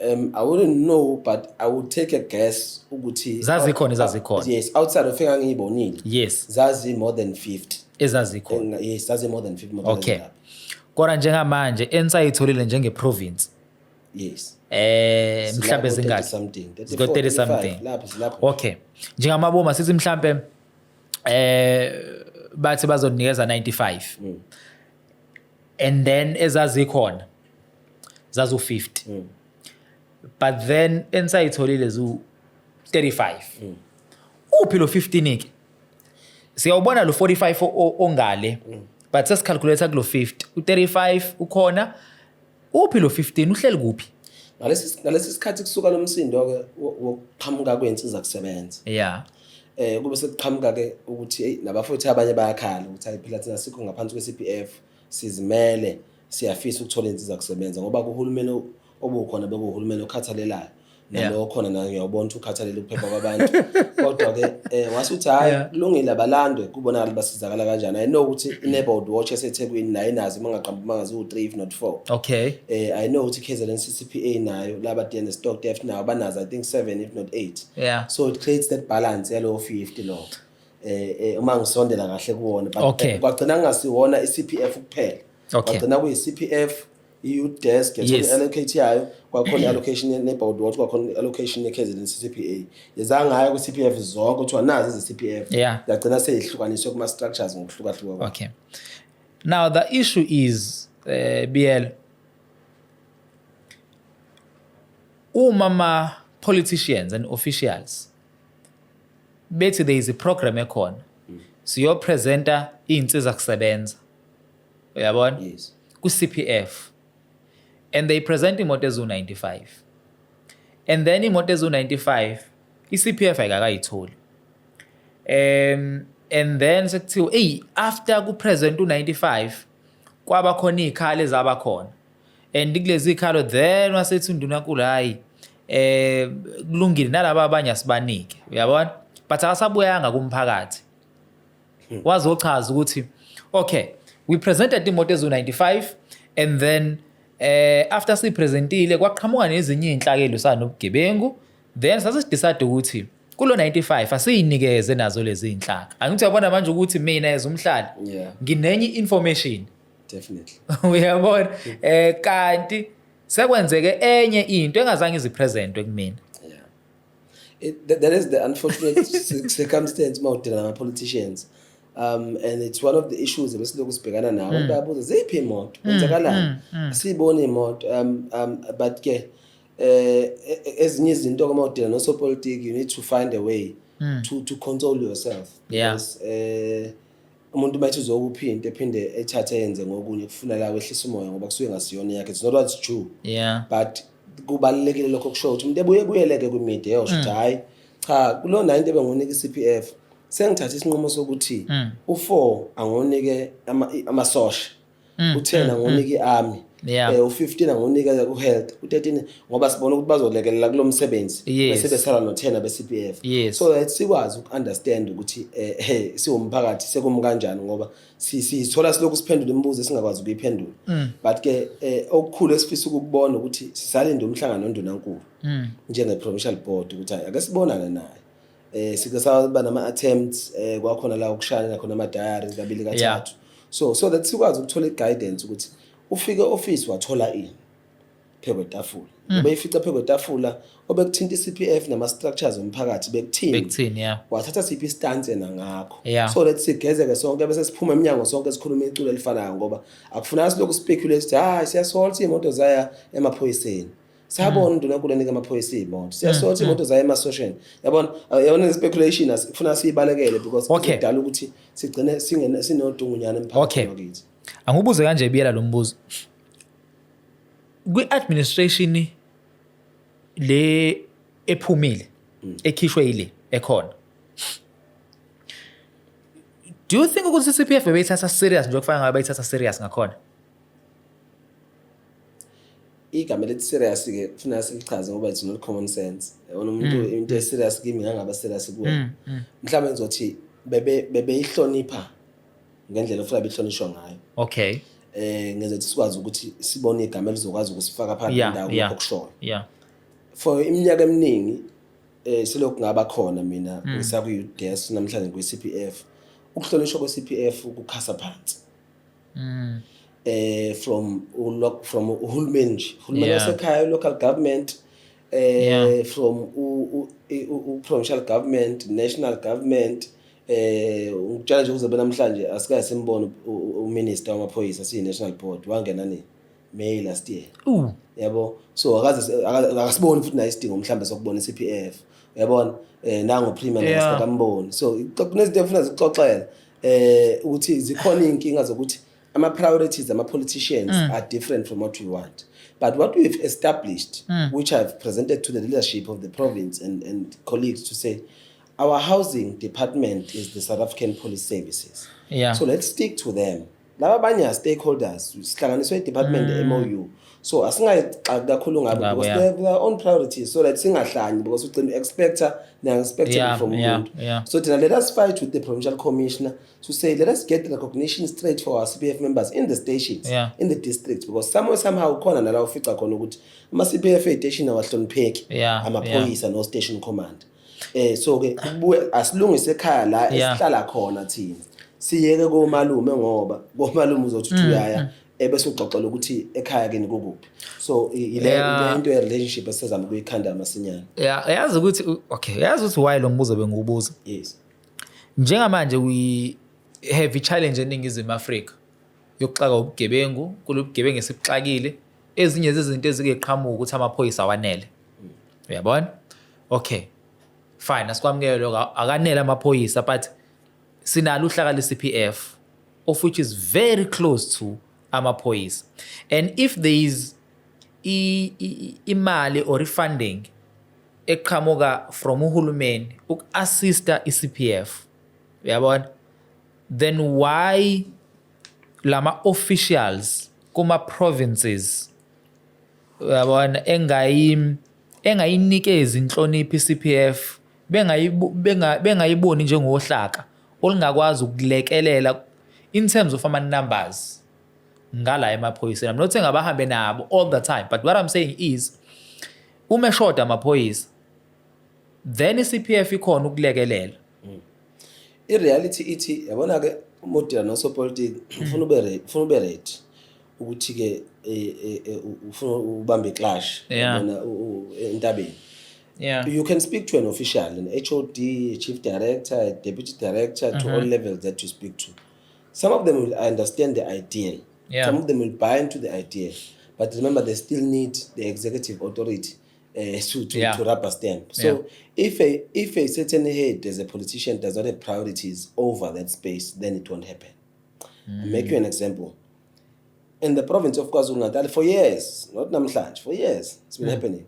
I wouldn't know, but I would take a guess ukuthi Zazikhona, ezazikhona. Yes, outside of engangiyibonile, zazi more than 50. Ezazikhona. Yes, zazi more than 50 motor ezilapha. Kodwa njengamanje ensayitholile njenge-province, mhlambe Silapho zingaki? 30 something. Ziko 30 34, something. 35, lapho silapho. Okay, njengamaboma sithi mhlambe bathi bazonikeza 95 and then ezazikhona zazu 50, but then ensayitholile zu 35. Uphi lo 15 ke? Siyawubona lo 45 ongale, but sesicalculate kulo 50, u35 ukhona, uphi lo 15, uhleli kuphi? Ngalesi sikhathi kusuka lo msindo ke wokuqhamuka kwensiza kusebenza, kube sekuqhamuka ke ukuthi hey, nabafowethu abanye bayakhala ukuthi hayi phela, thina sikho ngaphansi kwe-CPF, sizimele, siyafisa ukuthola insiza kusebenza, ngoba kuhulumeni obukhona bekuhulumeni okhathalelayo, nalo khona nayo ngiyawubona ukuthi ukhathalela ukuphepha kwabantu. Kodwa ke wasuthi hayi, kulungile, abalandwe, kubonakala basizakala kanjani. I know ukuthi i-neighborhood watch eseThekwini nayo inazo, uma ngaqamba mangazi u-3 if not 4. I know ukuthi KZN CCPA nayo, laba DN stock theft nayo banazo, I think 7 if not 8. So it creates that balance yalowo 50 lo, uma ngisondela kahle kuwona, but kwagcina kungasiwona i-CPF kuphela. Kwagcina kuyi-CPF, i-youth desk yathola i-allocate yayo, kwakhona i-allocation ye-neighborhood watch, kwakhona i-allocation ye-KZN CCPA, yezangayo kwi-CPF zonke, kuthiwa nazi eze-CPF. Yagcina seyihlukaniswe kuma-structures ngokuhlukahluka kwayo. Okay. Now the issue is, BL, uma ma politicians and officials bethi there is a program ekhona, siyopresenta iy'nsiza kusebenza, uyabona, ku-CPF, and they present imoto eziwu-95, and then imoto eziwu-95 i-CPF ayikakayitholi, and then sekuthiwa hey, after kupresent u-95 kwaba khona iy'khalo ezaba khona, and kulezi iy'khalo then wasethi undunankulu, hayi, kulungile, nalaba abanye asibanike, uyabona, but akasabuyanga kumphakathi wazochaza ukuthi okay, we presented imoto eziwu-95 and then after sipresentile kwaqhamuka nezinye iy'nhlakelo sanobugebengu, then sase-decide ukuthi kulo 95 asiyinikeze nazo lezi iy'nhlaka. Angithi uyabona manje ukuthi mina as umhlali nginenye information. Uyabona, kanti sekwenzeke enye into engazange izipresentwe kumina. Yeah. That is the unfortunate circumstance uma udila nama-politicians. And it's one of the issues ebesilokhu sibhekana nawo. Abantu bayabuza, ziphi iy'moto? Kwenzakalani? Asiyiboni iy'moto. But ke ezinye izinto uma udila nosopolitiki, you need to find a way to console yourself. Because umuntu uma ethi uzokuphi into, ephinde ethathe yenze ngokunye, kufuna la wehlisa umoya, ngoba kusuke ngasiyona yakhe. It's not what's true. But kubalulekile lokho kusho ukuthi umuntu ebuye buyeleke kwimedia eyosho ukuthi hayi cha, kulo 90 ebengunika i-CPF, sengithatha isinqumo sokuthi u4 angonike amasosha, u10 angonike i-army, u15 angonike ku-health, u13, ngoba sibona ukuthi bazolekelela kulo msebenzi, bese besala no10 abe-CPF, so that sikwazi uku-understand ukuthi siwumphakathi sekumi kanjani, ngoba sithola silokhu siphendula imibuzo esingakwazi ukuyiphendula. But ke okukhulu esifisa ukukubona ukuthi sisalinde umhlangano nondunankulu njenge-provincial board, ukuthi hayi, ake sibonane naye. Sike saba nama-attempts, kwakhona la ukushayela khona ama-diary kabili kathathu, so that sikwazi ukuthola i-guidance ukuthi ufike office wathola ini. Phezu kwetafula ubeyifica phezu kwetafula, obekuthinta i-CPF nama-structures omphakathi bekuthini? Bekuthini, yeah. Wathatha siphi i-stance yena ngakho? Yeah. So that sigezeke sonke bese siphuma eminyango sonke sikhuluma iculo elifanayo, ngoba akufuneka silokhu speculate ukuthi hayi, siyasola ukuthi iy'moto zaya emaphoyiseni, sabona undunankulu enika amaphoyisa iy'moto, siyasola ukuthi iy'moto zaya emasosheni, yabona? Yabona, speculation kufuna siyibalekele because kudala ukuthi sigcine sinodungunyana emphakathini wakithi. Angibuze kanje, biyela lo mbuzo. Kwi-administration le ephumile, ekhishwe yile ekhona, do you think ukuthi i-CPF bebeyithatha serious nje okufana ngabe bayithatha serious ngakhona? Igama elithi serious ke kufuneka silichaze ngoba it's not common sense, yabona? Umuntu into e-serious kimi ingangaba serious kuwe. Mhlawumbe ngizothi bebeyihlonipha ngendlela ofuna behlonishwa ngayo. Ngenza sikwazi ukuthi sibone igama elizokwazi ukusifaka phakathi nendawo kulokho okushoyo. For iminyaka eminingi selokhu ngaba khona mina ngisakuyi-desk namhlanje kwi-CPF, ukuhlonishwa kwe-CPF kukhasa phansi from uhulumeni nje, uhulumeni wasekhaya, local government, from u provincial government, national government. Ngikutshela nje kuze namhlanje asikaze simbone uminister wamaphoyisa siyi national board. Wangena nini? May last year. Yabo, so akaze akasiboni futhi naye isidingo mhlambe sokubona i-CPF, uyabona? Nango premier nasikamboni. So kunezinto efuna zixoxele ukuthi zikhona inkinga zokuthi ama priorities ama politicians are different from what we want. But what we've established, which I've presented to the leadership of the province and colleagues, to say our housing department is the South African Police Services. So let's stick to them. Laba abanye are stakeholders, sihlanganiswe i-department MOU, so asingayixaki kakhulu ngabo Ngabo, because they have their own priorities, so that singahlanyi because ugcina expector expected from umuntu. So thina, let us fight with the provincial commissioner to say let us get the recognition straight for our CPF members in the stations, in the districts, because somewhere somehow khona nala ufica khona ukuthi ama-CPF ey'teshini awahlonipheki, amaphoyisa no station command. So ke kubuye asilungise ekhaya la esihlala khona thina, siyeke komalume, ngoba komalume uzothi uthi uyaya ebese uxoxela ukuthi ekhaya kini kukuphi. So ile ile into ye relationship esizama ukuyikhanda masinyane. Yeah, yazi ukuthi, okay, yazi ukuthi why lo mbuzo bengiwubuza. Yes. Njengamanje we have i-challenge eNingizimu Afrika yokuxaka ubugebengu. Kulo bugebengu esibuxakile, ezinye zezinto ezike qhamuka ukuthi amaphoyisa awanele, uyabona? Okay, fine, asikwamukele lokho, akanele amaphoyisa, but sinalo uhlaka le-CPF of which is very close to amaphoyisa, and if there is imali or i-funding eqhamuka from uhulumeni uku-assista i-CPF, uyabona, then why lama officials kuma provinces, uyabona, engayinikezi inhlonipho i-CPF, bengayiboni njengohlaka olungakwazi ukulekelela in terms of ama numbers ngala emaphoyiseni? I'm not saying abahambe nabo all the time, but what I'm saying is uma eshoda amaphoyisa, then i-CPF ikhona ukulekelela. I-reality ithi, yabona ke, uma udila nosopolitiki ufuna ube ready ukuthi ke ufuna ubambe iclash, yabona, entabeni. You can speak to an official, an HOD, a chief director, a deputy director, to all levels that you speak to. Some of them will understand the ideal. Some of them will buy into the idea. But remember, they still need the executive authority to to rubber stamp. So if a certain head as a politician does not have priorities over that space, then it won't happen. I'll make you an example. In the province of KwaZulu-Natal, for years, not namhlanje, for years, it's been happening.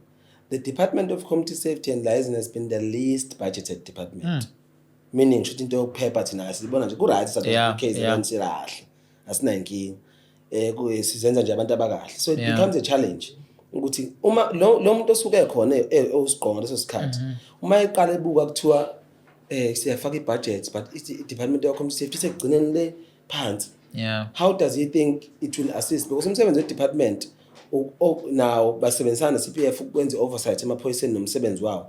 The Department of Community Safety and Liaison has been the least budgeted department. Meaning, shuthi into yokuphepha thina sibona nje ku-right, South Africa, KZN sikahle, asinayinkinga. Sizenza nje abantu abakahle. So it becomes a challenge ukuthi uma lo muntu osuke khona ewusiqonga leso sikhathi, uma eqala ebuka kuthiwa siyafaka i-budget, but i-Department of Community Safety isekugcineni le phansi. How does he think it will assist? Because umsebenzi we-department now basebenzisana ne-CPF ukwenza i-oversight emaphoyiseni nomsebenzi wawo,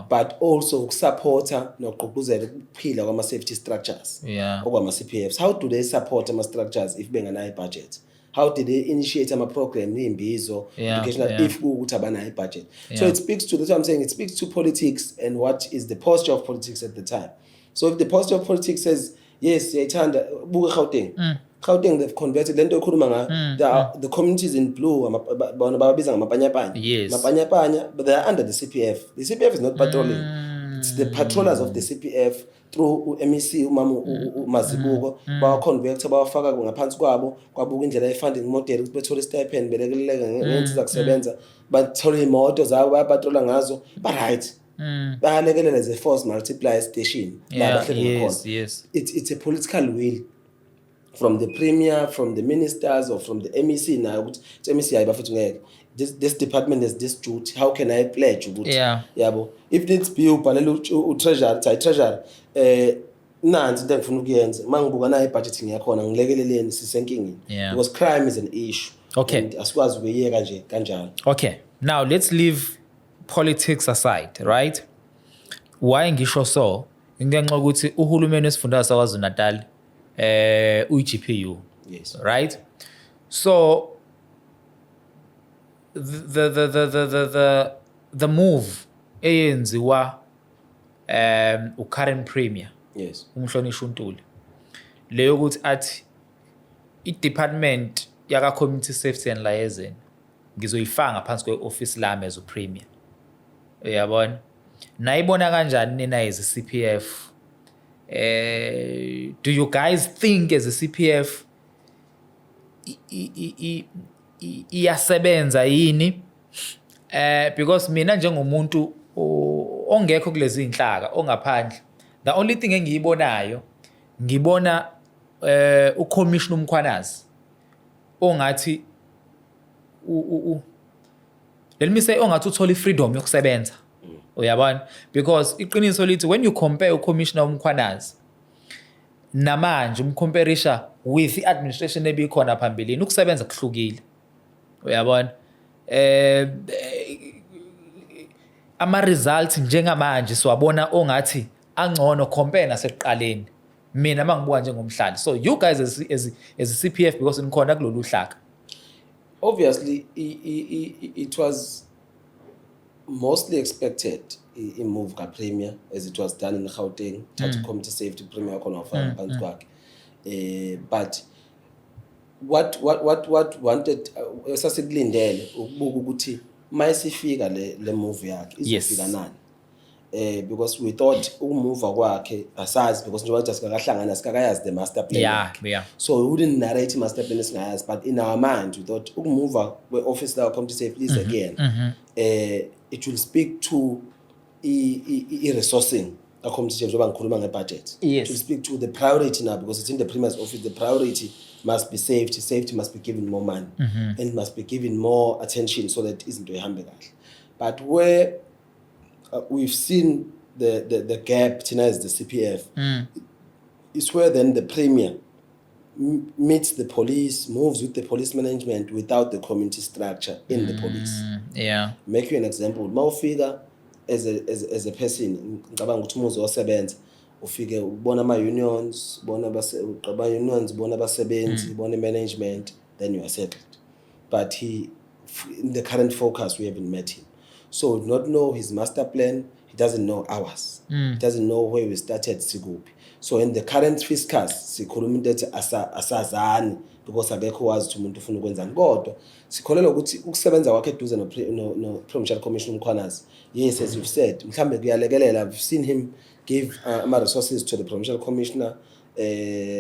but also ukusupporta nokugqugquzela ukuphila kwama-safety structures, okwama-CPFs. How do they support ama-structures if bengenayo i-budget? How did they initiate ama-program, iy'mbizo, educational, if kuwukuthi abanayo i-budget? So it speaks to, that's what I'm saying, it speaks to politics and what is the posture of politics at the time. So if the posture of politics says, yes, siyayithanda, buka eGauteng. Gauteng, they've converted lento okhuluma ngayo. There are the communities in blue, bona bababiza ngamapanyapanya. Mapanyapanya, but they are under the CPF. The CPF is not patrolling. It's the patrollers of the CPF through u-MEC umama uMazibuko, bawa-convert, bawafaka ngaphansi kwabo, kwabuka indlela ye-funding model ukuthi bethole stipend, belekeleleke ngey'nsiza kusebenza, bathole iy'moto zabo, bayapatrola ngazo, ba-right, bayalekelela as a force multiplier station la bahleli ngakhona. It's a political will from the premier, from the ministers or from the MEC nayo ukuthi MEC, hayi bafethu, ngeke, this department has this duty, how can I pledge ukuthi yabo, if needs be, ubhalela u-treasury, hayi treasury, nansi into engifuna ukuyenza, mangibuka nayo i-budgeting yakhona, ngilekeleleni, sisenkingeni, because crime is an issue and asikwazi ukuyiyeka nje kanjalo. Okay, now let's leave politics aside, right? Why ngisho so? Ngenxa yokuthi uhulumeni wesifundazwe saKwaZulu Natal uyi-GPU. Right? So the move eyenziwa u-current premier, umhlonishwa uNtuli, leyo ukuthi athi i-department yaka community safety and liaison ngizoyifaka ngaphansi kwe-office lami as u-premier, uyabona, nayibona kanjani nina as a CPF? Do you guys think as a CPF iyasebenza yini? Because mina njengomuntu ongekho kulezi inhlaka, ongaphandle, the only thing engiyibonayo, ngibona uCommissioner uMkhwanazi ongathi let me say ongathi uthola ifreedom yokusebenza, uyabona, because iqiniso lithi when you compare uCommissioner uMkhwanazi namanje, umcomparisha with i-administration ebikhona phambilini, ukusebenza kuhlukile, uyabona. Ama results njengamanje siwabona ongathi angcono compare nasekuqaleni, mina mangibuka njengomhlali. So you guys as a CPF, because nikhona kulolu hlaka. Obviously it was mostly expected, i-move ka-premier as it was done in Gauteng, thatha community safety, premier wakhona wafaka ngaphansi kwakhe. But what wanted, sasikulindele ukubuka ukuthi mayisifika le move yakhe izofika nani, because we thought ukumuva kwakhe, asazi, because njengoba nje sikakahlangana, sikakayazi the master plan yakhe. So we wouldn't narrate i-master plan esingayazi, but in our mind we thought ukumuva kwe-office la community safety is again, it will speak to i-resourcing ka-community safety, njengoba ngikhuluma nge-budget. It will speak to the priority now, because it's in the premier's office, the priority must be safety. Safety must be given more money and must be given more attention so that izinto ihambe kahle. But where we've seen the gap thina as the CPF is where then the premier meets the police, moves with the police management without the community structure in the police. Make you an example, mawufika as a person, ngicabanga ukuthi uma uzosebenza, ufike ubona ama unions, ubona ama unions, ubona abasebenzi, ubona management, then you are settled. But he in the current focus, we haven't met him, so we do not know his master plan. He doesn't know ours. He doesn't know where we started, sikuphi. So in the current fiscus sikhuluma into ethi asazani because akekho wazi ukuthi umuntu ufuna ukwenzani, kodwa sikholelwa ukuthi ukusebenza kwakhe eduze no-Provincial Commissioner Mkhwanazi, yes, as you've said, mhlambe kuyalekelela. I've seen him give ama-resources to the provincial commissioner,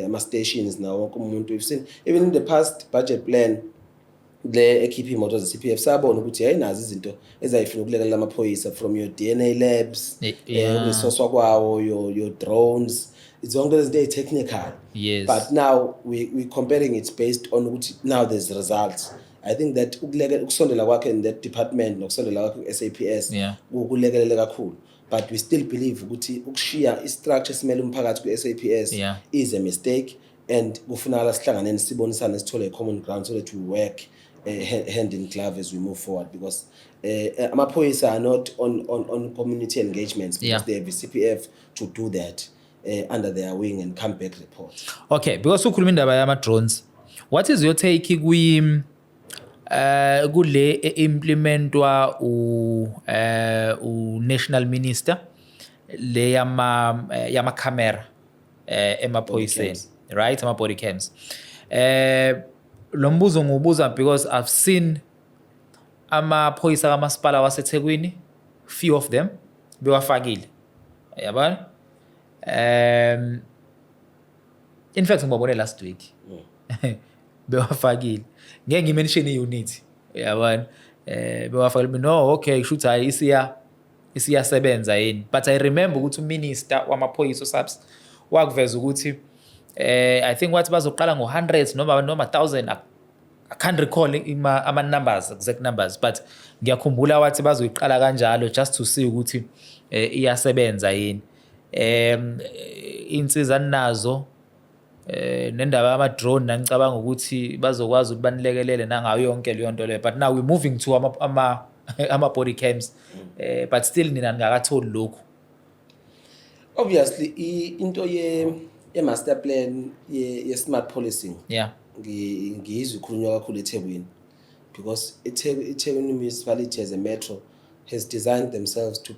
ama-stations nawo wonke umuntu. We've seen even in the past budget plan le ekhipha iy'moto ze-CPF, sabona ukuthi yayinazo izinto ezayifuna ukulekelela amaphoyisa, from your DNA labs, ukuresourcwa kwawo, your drones, zonke lezi zinto eyi-technical. But now we comparing it based on ukuthi now there's results. I think that ukusondela kwakhe in that department nokusondela kwakhe ku-SAPS kulekelele kakhulu, but we still believe ukuthi ukushiya i-structure esimele umphakathi ku-SAPS is a mistake and kufunakala sihlanganeni, sibonisane, sithole a common ground so that we work hand in glove as we move forward, because amaphoyisa are not on community engagements because they have a CPF to do that under their wing and come back report. Okay, because ukhuluma indaba yama drones. What is your take kwi kule implementwa u national minister le yama camera emaphoyiseni, cams. Right, ama body cams. Lo mbuzo ngiwubuza because I've seen amaphoyisa kamasipala waseThekwini, few of them bewafakile, yabona. In fact, ngibabone last week bewafakile. Ngeke ngimention i-unit, yabona. Bewafakile. No, okay, kusho ukuthi hayi, isiyasebenza yini? But I remember ukuthi uminister wamaphoyisa, uSAPS, wakuveza ukuthi I think wathi bazoqala ngo-100 noma 1000. I can't recall ama numbers, exact numbers, but ngiyakhumbula wathi bazoyiqala kanjalo just to see ukuthi iyasebenza yini. Insiza nazo nendaba yama drone, nangicabanga ukuthi bazokwazi ukuthi banilekelele nangayo yonke leyo nto leyo, but now we're moving to ama body cams, but still nina ningakatholi lokhu. Obviously, into ye master plan ye smart policing ngiyizwa ikhulunywa kakhulu eThekwini because iThekwini municipality as a metro has designed themselves to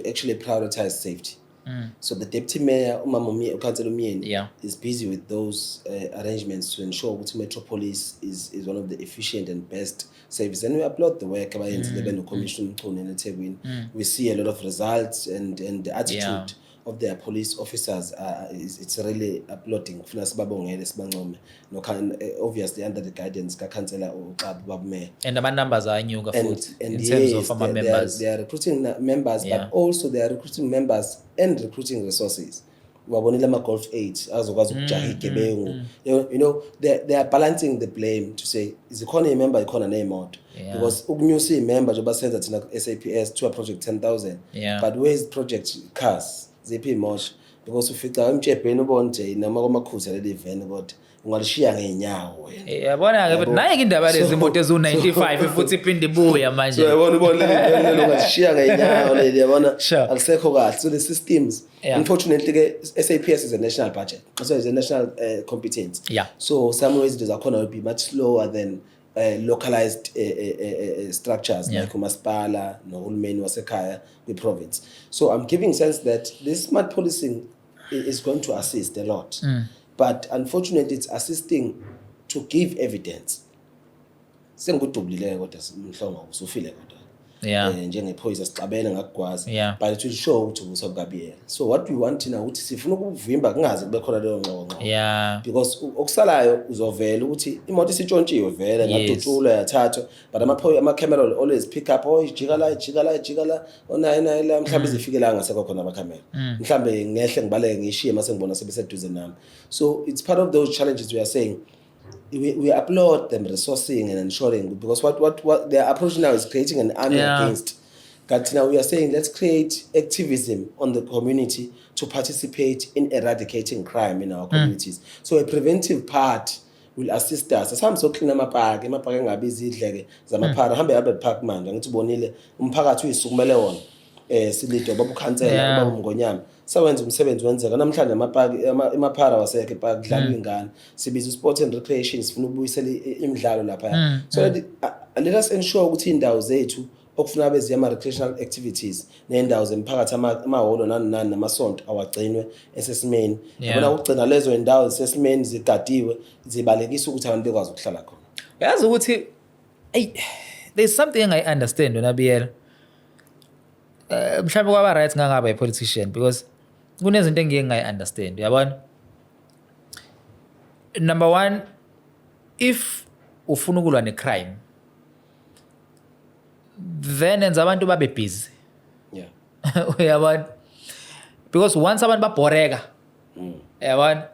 actually prioritize safety. So the deputy mayor, umama ukhansela uMyeni, is busy with those arrangements to ensure ukuthi Metro Police is one of the efficient and best service, and we applaud the work abayenzile beno-commissioner uMchunu eThekwini. We see a lot of results and the attitude of their police officers it's really applauding. Kufuna sibabongele, sibancome, no, obviously under the guidance kakhansela uXabu, baba mayor. And ama numbers ayanyuka And, futhi and in terms yes, of ama they, members. They are recruiting members, but also they are recruiting members and recruiting resources. Wabonile ama-Golf 8 azokwazi ukujaha igebengu. They are balancing the blame to say zikhona iy'member, ikhona ney'moto, because ukunyusa iy'member, njengoba senza thina ku-SAPS to a project 10,000, but where is project cars? Ziphi iy'moto? Because ufica emtshebheni, ubone nje noma kwamakhuza leli veni, kodwa ungalishiya ngey'nyawo wena. Yabona-ke, but naye-ke indaba lezi moto eziwu-95 futhi iphinde ibuya manje. So yabona, ubone leli veni lelo, ungalishiya ngey'nyawo leli, yabona. Alisekho kahle. So the systems, unfortunately ke, SAPS is a national budget, so it's a national competence. So some izinto zakhona will be much slower than localized structures like umasipala nohulumeni wasekhaya kwi-province. So I'm giving sense that this smart policing is going to assist a lot, but unfortunately it's assisting to give evidence. Sengikudubulile kodwa Mhlongo usufile kodwa njengephoyisa sixabene, ngakugwaza, but it will show ukuthi ubusabukabiyela. So what we want thina ukuthi sifuna ukuvimba kungaze kube khona leyo nxokonxoko, because okusalayo uzovela ukuthi imoto isitshontshiwe vele, ngadutshulwa, yathathwa, but ama-camera will always pick up, oh, ijika la, ijika la, ijika la, onayo nayo la, mhlawumbe izifike la ngasekho khona amakhamera, mhlawumbe ngehle ngibaleke ngiyishiye mase ngibona sebeseduze nami. So it's part of those challenges we are saying we applaud them resourcing and ensuring, because what their approach now is creating an army against. But now we are saying let's create activism on the community to participate in eradicating crime in our communities. So a preventive part will assist us. Asihambe soklina amapaki, amapaki engabi izidleke zamaphara. Hambe Albert Park manje, angithi ubonile umphakathi uyisukumele wona. Silidwa baba ukhansela, ubaba uMngonyama. Sawenza umsebenzi wenzeka. Namhlanje amapaki emaphara wasekho epaki, kudlalwa ingane. Sibiza sport and recreation, sifuna ukubuyisela imidlalo lapha. So let us ensure ukuthi indawo zethu okufuna beziya ama-recreational activities ney'ndawo zemphakathi, amahholo nani nani namasonto awagcinwe esesimeni. Yabona, ukugcina lezo y'ndawo zisesimeni, zigadiwe, zibalekisa ukuthi abantu bekwazi ukuhlala khona. Yazi ukuthi, ey, there's something engayi-understand wena Biyela. Mhlawumbe kwaba right ngangaba i-politician because kunezinto engiye ngingayi-understand, uyabona. Number one, if ufuna ukulwa ne-crime, then enza abantu babe busy. Uyabona, because once abantu babhoreka, uyabona,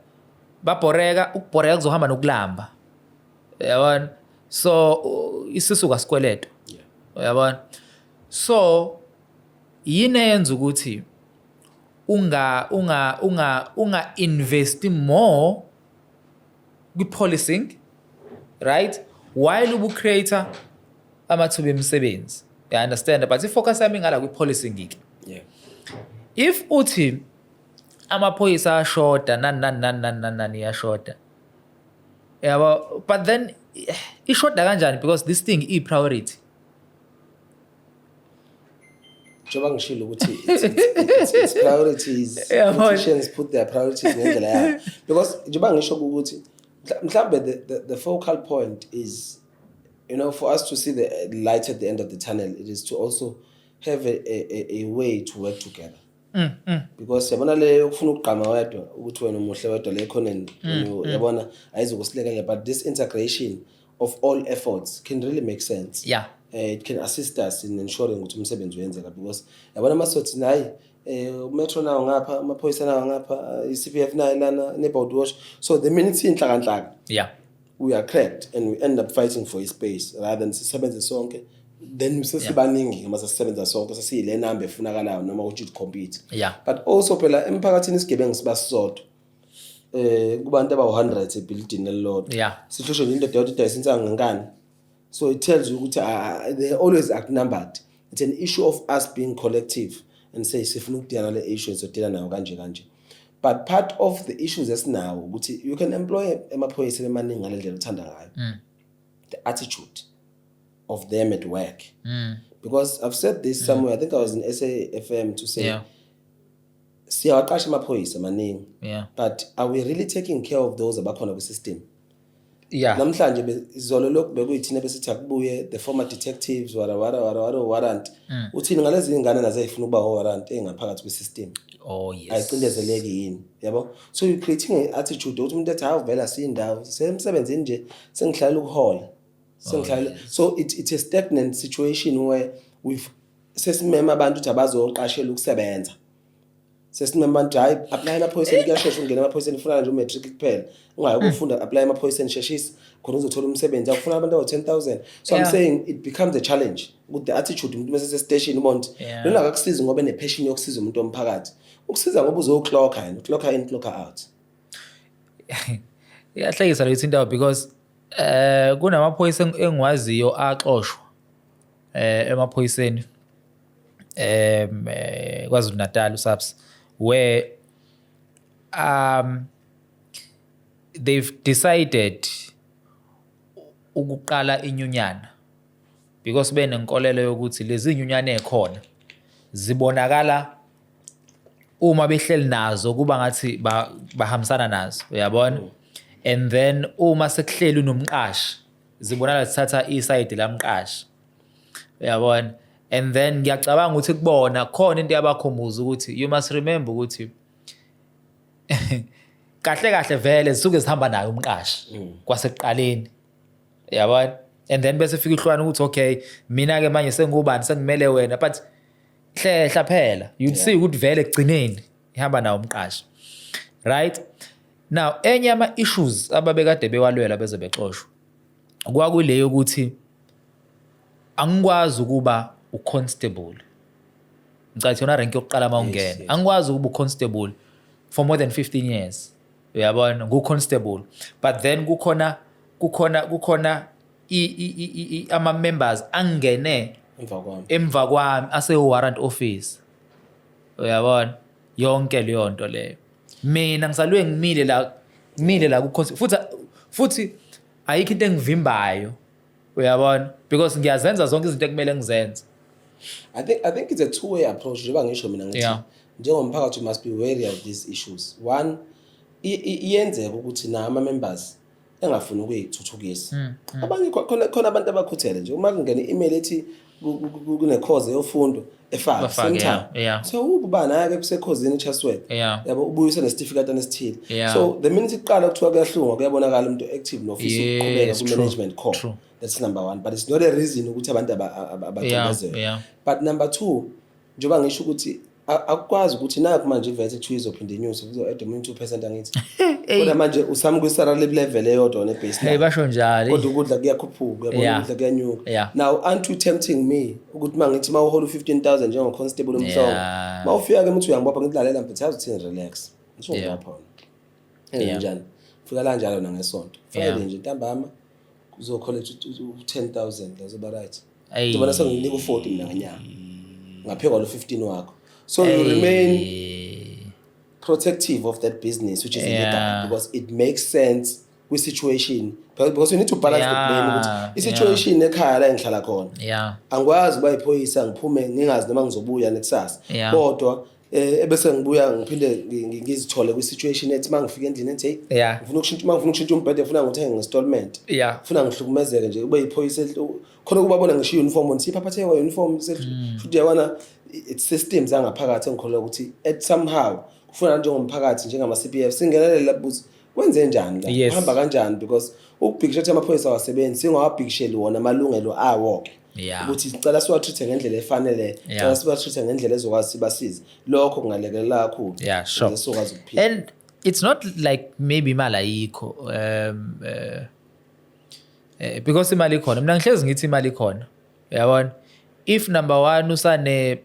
babhoreka, ukubhoreka kuzohamba nokulamba, uyabona. So isisu kasikweleto, uyabona. So yini eyenza ukuthi unga invest more kwi-policing, right, while ubu-create amathuba emisebenzi? You understand? But i-focus yami ingala kwi-policing ke. If uthi amaphoyisa ayashoda, nani nani nani nani nani nani iyashoda. Yabo, but then ishoda kanjani because this thing i-priority? Njengoba ngishilo ukuthi it's priorities. Politicians put their priorities ngendlela yabo, because njengoba ngisho ukuthi mhlawumbe the focal point is, for us to see the light at the end of the tunnel, it is to also have a way to work together. Because yabona le yokufuna ukugqama wedwa, ukuthi wena umuhle wedwa le ekhoneni, yabona, ayizukusilekelela, but this integration of all efforts can really make sense. It can assist us in ensuring ukuthi umsebenzi uyenzeka, because yabona masothi nayi umetro nawo ngapha, amaphoyisa nawo ngapha, i-CPF nayo lana, neighborhood watch, so the minute inhlakanhlaka, we are cracked and we end up fighting for a space rather than sisebenze sonke. Then sesibaningi uma sesisebenza sonke, sesiyile number efunakalayo noma ukuthi to compete. But also phela emphakathini isigebengu siba sisodwa, kubantu abawu-100 ebhilidini elilodwa. Sihlushwe nje indoda yodwa idayisa insangu ngenkani. So it tells you ukuthi they always outnumbered. It's an issue of us being collective and say sifuna ukudila nale issue, sodila nayo kanje kanje. But part of the issues esinawo ukuthi you can employ amaphoyisa emaningi ngale ndlela othanda ngayo, the attitude of them at work, because I've said this somewhere, I think I was in SAFM, to say siyawaqasha amaphoyisa maningi, but are we really taking care of those abakhona kwi-system? Namhlanje izolo lokhu bekuyithina besithi akubuye the former detectives, wara wara wara wara, warrant. Uthini ngalezi ingane nazo ezifuna ukuba warrant engaphakathi kwi-system? Oh yes. Ayicindezeleki yini, yabo? So you creating an attitude ukuthi umuntu ethi, "Hawu, vele asiyindawo, semsebenzini nje, sengihlalela ukuhola, sengihlalela." So it's a stagnant situation where we've sesimema abantu ukuthi abazoqashela ukusebenza. Sesimema abantu, "Hayi, apply emaphoyiseni, kuyashesha ukungena emaphoyiseni, ufuna nje umatric kuphela, ungayi ukufunda, apply emaphoyiseni, sheshisa khona uzothola umsebenzi, akufuna abantu abawu-10 000." So I'm saying it becomes a challenge ukuthi the attitude umuntu mase station ubona ukuthi lona akakusizi ngoba ene-passion yokusiza umuntu womphakathi, ukusiza ngoba uzoklokha yena, uklokha in, klokha out. Iyahlekisa le indawo because kunamaphoyisa engiwaziyo axoshwa emaphoyiseni KwaZulu Natal, uSAPS, where they've decided ukuqala inyunyana because benenkolelo yokuthi lezi nyunyana ekhona zibonakala uma behleli nazo kuba ngathi bahambisana nazo, uyabona, and then uma sekuhleli nomqashi zibonakala zithatha i-side lamqashi, uyabona. And then ngiyacabanga ukuthi kubona khona into yabakhumbuza ukuthi you must remember ukuthi kahle kahle vele zisuke zihamba nayo umqashi kwasekuqaleni, uyabona. And then bese fika ihlwana ukuthi okay, mina ke manje sengubani, sengimele wena, but hlehla phela, you'd see ukuthi vele ekugcineni ihamba nawo umqashi. Right now, enye ama issues ababekade bewalwela beze bexoshwa kwakuleyo ukuthi angikwazi ukuba uconstable, ngicathi yona rank yokuqala uma ungena, angikwazi ukuba uconstable for more than 15 years, uyabona, ngu-constable, but then kukhona ama-members angene emva kwami emva kwami ase-warrant officer, uyabona, yonke leyo nto leyo. Mina ngisalwe ngimile la ku futhi ayikho into engivimbayo, uyabona, because ngiyazenza zonke izinto ekumele ngizenze. I think it's a two way approach, njengoba ngisho mina ngithi njengomphakathi we must be wary of these issues. One, iyenzeka ukuthi na ama members engafuni ukuyithuthukisa. Abanye khona abantu abakhuthele nje, uma kungena i-email ethi kune-course yofundo, efake Bafake, same time. So ubani ake kusekhozini eChatsworth. Yabo, ubuyise nesitifiketi esithile. So the minute iqala kuthiwa kuyahlungwa, kuyabonakala umuntu active nofisa ukuqhubeka ku-management core. That's number one. But it's not a reason ukuthi abantu abacindezele. But number two, njengoba ngisho ukuthi akukwazi ukuthi nakhu manje i-VAT kuthiwa izophinda inyuse, kuzo-add omunye 2%, angithi? Kodwa manje usami kwi-salary level eyodwa ne-baseline. Hey, basho njalo. Kodwa ukudla kuyakhuphuka, uyabona, ukudla kuyanyuka. Now aren't you tempting me ukuthi uma ngithi uma uhola u-15 000 njengo-constable uMhlongo, uma ufika ke uthi uyangibopha, ngithi, "Lalela mfethu, yazi uthini, relax." Usungapha wena. Njani? Fika la njalo nangesonto. Friday nje ntambama uzo-collect u-10 000, lazoba right. Ey. Ngibona sengikunika u-40 mina ngenyanga. Ngaphekwa lo 15 wakho. So you remain protective of that business which is illegal because it makes sense. Kwi-situation, because you need to balance the blame ukuthi i-situation ekhaya la engihlala khona, angikwazi ukuba iphoyisa ngiphume ngingazi noma ngizobuya nekusasa, kodwa ebese ngibuya ngiphinde ngizithole kwi-situation ethi uma ngifika endlini ethi, hey, ngifuna ukushintsha, uma ngifuna ukushintsha umbhede ngifuna ngithenge nge-installment, ngifuna ngihlukumezeke nje ube yiphoyisa khona ukubabona ngishiya uniform nisiphaphetheke kwa uniform. Futhi uyabona, it's systems angaphakathi engikholwa ukuthi at somehow kufuna njengomphakathi, njengama-CPF, singenelele lapho ukuthi kwenze njani la, kuhamba kanjani, because ukubhikisha ukuthi amaphoyisa awasebenzi, singawabhikisheli wona amalungelo awo-ke, ukuthi sicela siwa-treat ngendlela efanele, cela siwa-treat ngendlela ezokwazi sibasize. Lokho kungalekelela kakhulu ukuze sizokwazi ukuphila. And it's not like maybe imali ayikho, because imali ikhona. Mina ngihlezi ngithi imali ikhona, uyabona. If number one usane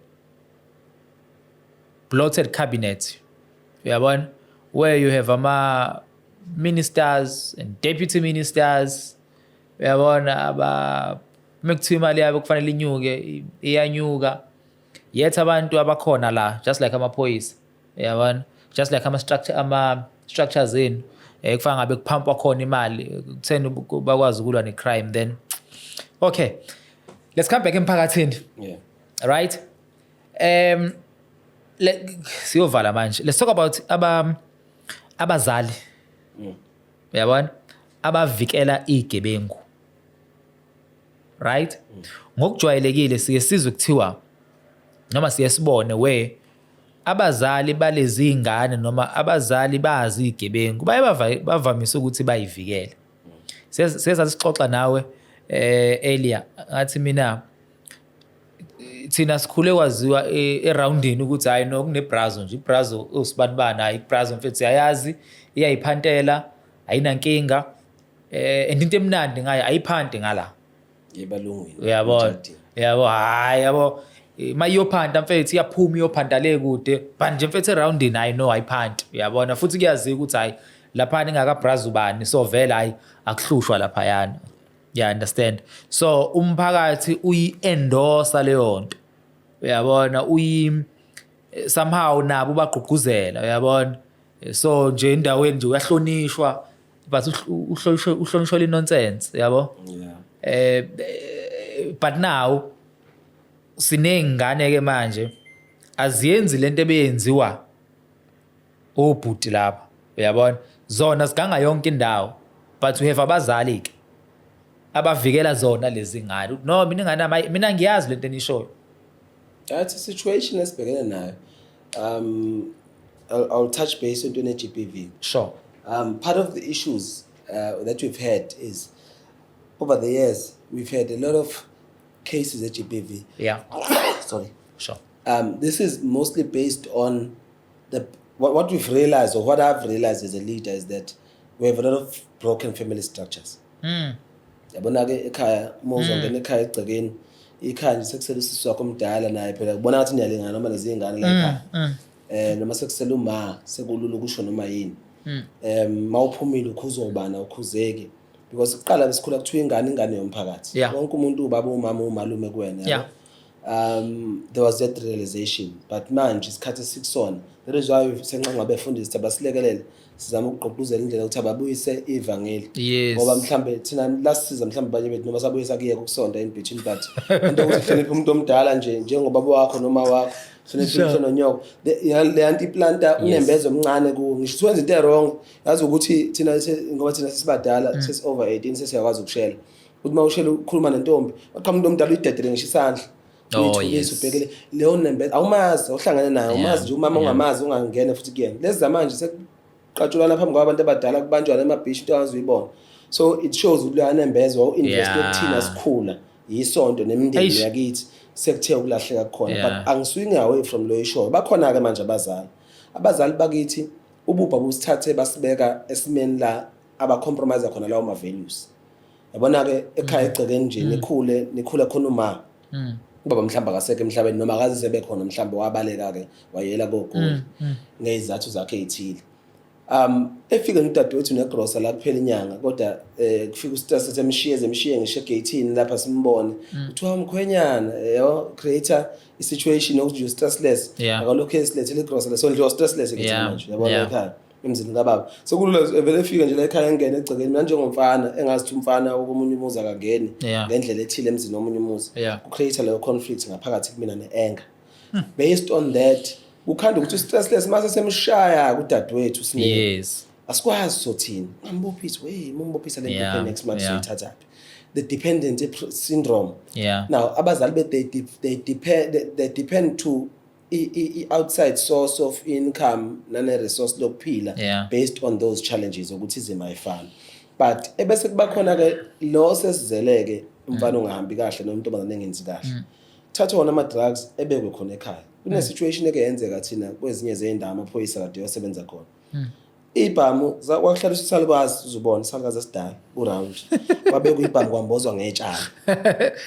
bloated cabinet, uyabona, where you have ama ministers and deputy ministers, uyabona, aba mekuthiwa imali yabo kufanele inyuke, iyanyuka, yet abantu abakhona la, just like amaphoyisa, uyabona, just like ama structures enu, kufana ngabe kuphampwa khona imali kutheni bakwazi ukulwa ne-crime. Then okay, let's come back emphakathini. Right, siyovala manje. Let's talk about abazali, uyabona, abavikela igebengu, right? Ngokujwayelekile siye sizwe kuthiwa noma siye sibone where abazali balezi ngane noma abazali bazi igebengu baye bavamise ukuthi bayivikele. Siye sasixoxa nawe earlier, ngathi mina thina sikhule kwaziwa eroundini ukuthi hayi no, kunebrazo nje, ibrazo usibanibani, hayi ibrazo mfethu siyayazi, iyayiphantela, ayinankinga, and into emnandi ngayo ayiphanti ngala Ebalungwini. Uyabona? Ejardini. Yabo, hayi yabo, ma iyophanta mfethu iyaphuma iyophanta le kude, but nje mfethu eroundini hayi no, ayiphanti, uyabona. Futhi kuyaziwa ukuthi hayi laphana ingakabrazi ubani, so vele hayi akuhlushwa laphayana, you understand? So umphakathi uyi-endorsa leyo nto, uyabona, uyi somehow nabo bagqugquzela, uyabona. So nje endaweni nje uyahlonishwa, but uhlonishwa nonsense, yabo. But now siney'ngane ke manje aziyenzi lento ebeyenziwa obhuti lapha, uyabona, zona ziganga yonke indawo, but we have abazali ke abavikela zona lezi ngane. No, mina ingane yami, mina ngiyazi lento enishoyo. That's a situation esibhekene nayo. I'll touch base on GBV. Part of the issues that we've had is over the years we've had a lot of cases at GBV. Sorry. This is mostly based on the what we've realized, or what I've realized as a leader, is that we have a lot of broken family structures. Yabona ke ekhaya, uma uzongena ekhaya egcekeni, ikhaya nje sekusele usisi wakho omdala, naye phela kubona ngathi niyalingana noma nezingane la ekhaya, noma sekusele uma sekulula ukusho noma yini, mawuphumile ukhuzwa ubani, awukhuzeki, because kuqala besikhula kuthiwa ingane, ingane yomphakathi, wonke umuntu ubaba, umama, umalume kuwena, yabo. There was that realization, but manje isikhathi esikusona, that is why senxa abefundisi abasilekelele, sizama ukugqugquzela indlela yokuthi ababuyise ivangeli, ngoba mhlambe thina lasisiza mhlambe abanye bethu noma sabuyisa kuyeka ukusonta in between, but into yokuthi hloniphe umuntu omdala nje njengobaba wakho noma wakho, hloniphe uyihlo nonyoko. Le nto iplanta unembeza omncane kuwo, ngisho ukuthi wenza into e-wrong, yazi ukuthi thina ngoba thina sesibadala, sesi over 18, sesiyakwazi ukushela, ukuthi uma ushela ukhuluma nentombi, waqhamuka umuntu omdala, uyidedele ngisho isandla, uyithulise, ubhekele leyo nembeza. Awumazi, awuhlangane naye, awumazi nje umama, ungamazi, ungangena futhi kuyena. Lezi zamanje sekuqatshulwana phambi kwabantu abadala, kubanjwana emabhishi, into angazi uyibona. So it shows ukuthi leyo nembeza wawu-invest kuthina sikhula yisonto nemindeni yakithi, sekuthe ukulahleka kukhona, but angiswingi away from lo ishoyo. Bakhona-ke manje abazali bakithi, ububha busithathe basibeka esimeni la abacompromise khona lawo ma-values. Yabona-ke ekhaya egcekeni nje, nikhule khona uma ubaba mhlawumbe akasekho emhlabeni, noma akaze ebe khona, mhlawumbe wabaleka-ke wayela kogoli ngey'zathu zakhe ey'thile. Efike nodadewethu negrosa la, kuphela inyanga, kodwa kufika ustress, semshiye, zemshiye ngisho egeyithini lapha, simbone kuthiwa umkhwenyana, yabo, create i-situation yokuthi nje stressless, akalokhu esilethele igrosa lesondliwa stressless ke manje, yabona, ekhaya. Emzini kababa sekulula, vele efike nje la ekhaya, engene egcekeni. Mina njengomfana engazi ukuthi umfana wokomunye umuzi akangeni ngendlela ethile emzini womunye umuzi, ku-create leyo conflict ngaphakathi kumina ne-anger. Based on that, kukhanda ukuthi u-stressless mase semshaya kudadewethu sine asikwazi sothini, ngambophisa wey, mumbophisa le nto next month soyithathaphi? The dependency syndrome. Now abazali be they depend to i-outside source of income nane-resource lokuphila based on those challenges ukuthi izimo ayifani. But ebese kuba khona-ke lo sesizeleke umfana ongahambi kahle noma intombazane engenzi kahle, thatha wona ama-drugs ebekwe khona ekhaya. Kune-situation eke yenzeka thina kwezinye zey'ndawo amaphoyisa kade yosebenza khona, ibhamu kwakuhlaliswa isalukazi, uzubona isalukazi esidala ku-round, kwabekwa ibhamu, kwambozwa ngetshani.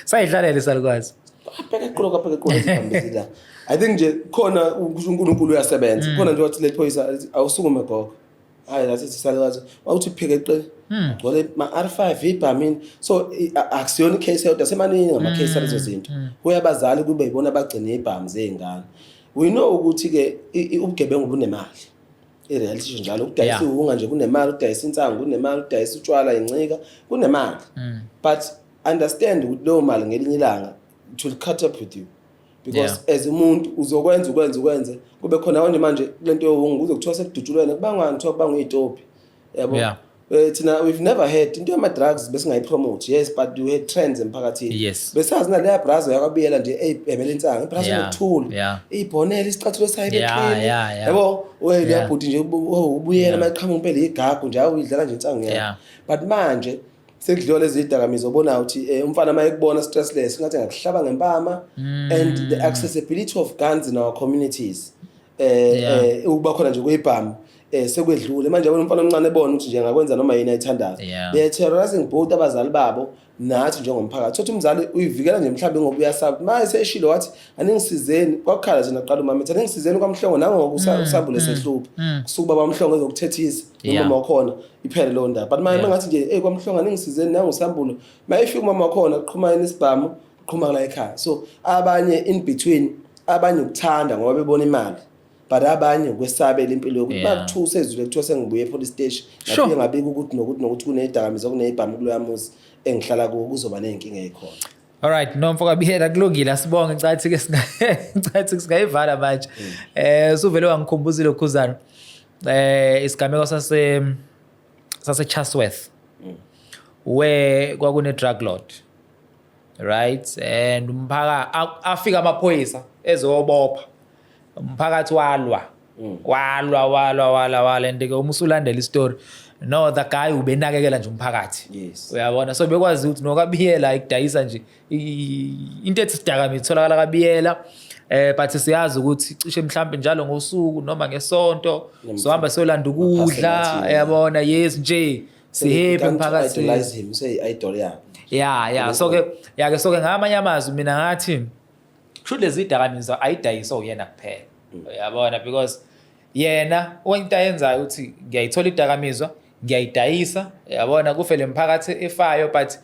Sayidlalela isalukazi. Abheka eqolo, kwabheka eqolo, izibhamu bezila. I think nje khona uNkulunkulu uyasebenza khona nje. Wathi le phoyisa, "Awusukume gogo." Hayi, lathi isalukazi wawuthi phike eqele, gcwele ma-R5 ibhamini. So akusiyona i-case eyodwa, semaningi ama-case alezo zinto. Kuye abazali kube yibona abagcina iy'bhamu zey'ngane. We know ukuthi-ke ubugebengu bunemali, i-reality nje njalo ukudayisa iwunga nje kunemali, ukudayisa insangu kunemali, ukudayisa utshwala, incika kunemali. But understand ukuthi leyo mali ngelinye ilanga it will cut up with you, because as umuntu uzokwenza ukwenza ukwenze kube khona manje manje kulento yowunga kuze kuthiwa sekudutshulwene, kubangwani? Kuthiwa kubangwa iy'topi, yabo. Thina we've never had into yama-drugs, besingayipromote, yes, but we had trends emphakathini. Besazi naleya brazo yakabiyela nje eyibhemela insangu, ibrazo nokuthula, ibhonela, isicathulo sayo beqini, yabo, we leya bhuti nje ubuyela maqhamuka impela igagu nje, awuyidlala nje insangu yakho. But manje sekudliwa lezi dakamizwa, ubona ukuthi umfana uma ekubona stressless ngathi angakuhlaba ngempama. And the accessibility of guns in our communities, ukuba khona nje kwebhamu sekwedlule manje. Yabona umfana omncane ebona ukuthi nje angakwenza noma yini ayithandayo. They are terrorizing both abazali babo nathi njengomphakathi. Sothi umzali uyivikela nje mhlawumbe ngoba uyasaba. Manje seshilo wathi, "Aningisizeni." Kwakukhala nje naqala umama ethi, "Aningisizeni kwaMhlongo." Nangoku usambule sehlupha, kusuka ubaba Mhlongo ezokuthethisa nomama wakhona, iphele leyo ndaba. But manje mangathi nje, "Hey, kwaMhlongo, aningisizeni, nangusambulo," mayifika umama wakhona, kuqhuma yena isibhamu, kuqhuma la ekhaya. So abanye in between, abanye ukuthanda ngoba bebona imali, but abanye ukwesabela impilo yokuthi makuthiwa usezwile kuthiwa sengibuye e-police station, ngafike ngabika ukuthi nokuthi nokuthi kunedakamizwa, kuney'bhamu kuloya muzi engihlala kuwo, kuzoba ney'nkinga ey'khona. Alright, no, mfoka Biyela, kulungile, asibonge. Ngicathi singayivala manje. Suvele wangikhumbuzile ukhuzana. Isigameko sase Chatsworth, where kwakune drug lord. Right? And umphaka afika amaphoyisa ezobopha. Umphakathi walwa. Walwa, walwa, walwa, walwa, and ke uma usulandela istory, no, the guy ubenakekela nje umphakathi. Uyabona, so bekwazi ukuthi nokabiyela ikudayisa nje into ethi sidakamizwa itholakala kabiyela, but siyazi ukuthi cishe mhlambe njalo ngosuku noma ngesonto sohamba siyolanda ukudla. Athile. Yabona, yes nje, sihappy emphakathini. Idolize him, useyi-idol yabo. Ya, so ke ngamanye amazwi mina ngathi kusho lezi dakamizwa ayidayiswa uyena kuphela, uyabona, because yena into ayenzayo uthi, "Ngiyayithola idakamizwa, ngiyayidayisa, yabona, kufe le mphakathi efayo, but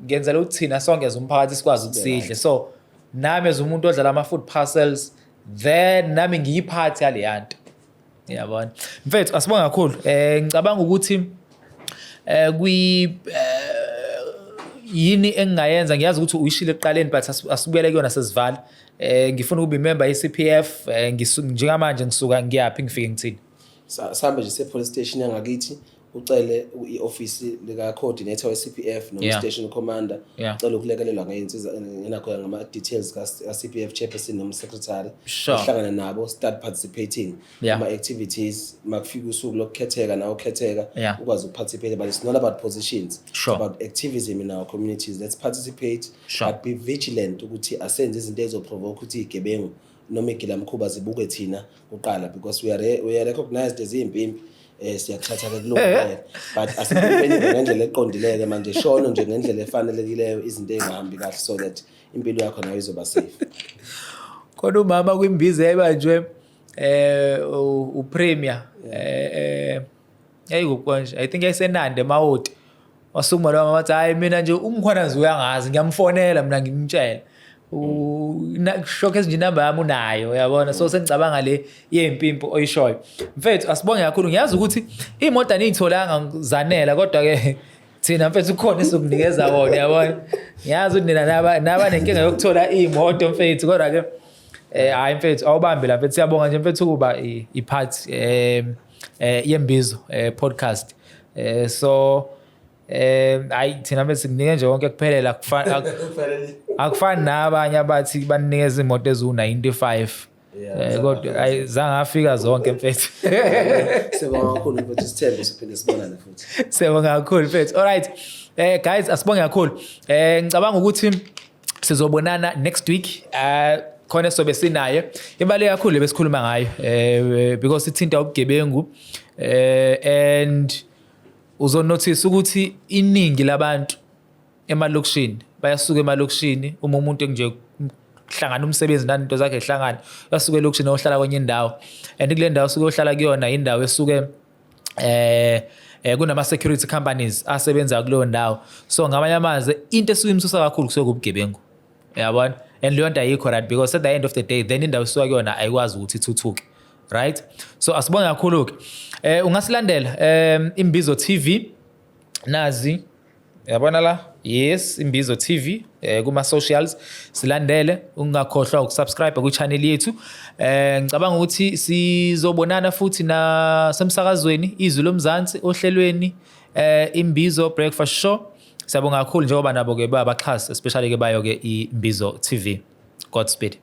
ngenzela ukuthi thina sonke as umphakathi sikwazi ukuthi sidle. So nami as umuntu odlala ama-food parcels, then nami ngiyiphathi yaleya nto." Yabona, mfethu, asibonge kakhulu. Ngicabanga ukuthi kwi yini engingayenza, ngiyazi ukuthi uyishilo ekuqaleni, but asibuyele kuyona sesivala. Ngifuna ukuba imember ye-CPF, njengamanje ngisuka ngiyaphi, ngifike ngithini? Sihambe nje se-police station yangakithi, ucele i-ofisi lika-coordinator we-CPF noma station commander. Ucele ukulekelelwa ngey'nsiza ngenakho, ngama-details ka-CPF chairperson noma secretary. Uhlangane nabo, start participating kuma-activities. Makufika usuku lokukhetheka, nawe ukhetheka, ukwazi ukuparticipate. But it's not about positions, it's about activism in our communities. Let's participate, but be vigilant ukuthi asenze izinto ezizoprovoke ukuthi iy'gebengu noma igilamkhuba zibuke thina kuqala, because we are recognized as iy'mpimpi. Siyakuthatha-ke kulungile, but asimpimpenike ngendlela eqondile-ke manje, shono nje ngendlela efanelekileyo izinto ey'ngahambi kahle, so that impilo yakho nayo izoba safe. Khona umama kwimbizo yayibanjwe upremier yayikukonje, I think yayisenande eMawoti, wasukuma lo mama wathi, "Hayi, mina nje uMkhwanazi uyangazi, ngiyamfonela mina ngimtshele." Showcase nje inamba yami unayo, uyabona. So sengicabanga le yempimpo oyishoyo, mfethu. Asibonge kakhulu. Ngiyazi ukuthi iy'moto aniyitholanga zanela, kodwa-ke thina, mfethu, kukhona esizokunikeza kona, uyabona. Ngiyazi ukuthi nina naba nenkinga yokuthola iy'moto, mfethu, kodwa-ke hayi mfethu, awubambe la, mfethu. Siyabonga nje, mfethu, ukuba i-part yembizo podcast. So hayi, thina mfethu sikunike nje konke kuphelela. Akufani nabanye abathi banikeza imoto eziwu-95, kodwa hayi, zangafika zonke, mfethu. Siyabonga kakhulu, mfethu. Sithembe siphinde sibonane futhi. Siyabonga kakhulu, mfethu. Alright, guys, asibonge kakhulu. Ngicabanga ukuthi sizobonana next week. Khona sobe sinaye. Ibaluleke kakhulu besikhuluma ngayo because ithinta ubugebengu, and uzonotice ukuthi iningi labantu emalokishini bayasuka emalokishini. Uma umuntu nje hlangana umsebenzi nanto zakhe ehlangana, uyasuka elokishini ohlala kwenye indawo, and kule ndawo osuke ohlala kuyona indawo esuke kunama security companies asebenza kuleyo ndawo. So ngamanye amazwi, into esuke imsusa kakhulu kusuke kubugebengu, uyabona, and leyo nto ayikho right, because at the end of the day then indawo esuka kuyona ayikwazi ukuthi ithuthuke, right? So asibonge kakhulu ke. Ungasilandela Imbizo TV, nazi, yabona la, yes, Imbizo TV kuma socials. Silandele, ungakhohlwa ukusubscribe ku channel yethu. Ngicabanga ukuthi sizobonana futhi na semsakazweni Izwi Lomzansi, ohlelweni Imbizo Breakfast Show. Siyabonga kakhulu njengoba nabo ke bayabaxhasa, especially ke bayo ke Imbizo TV. Godspeed.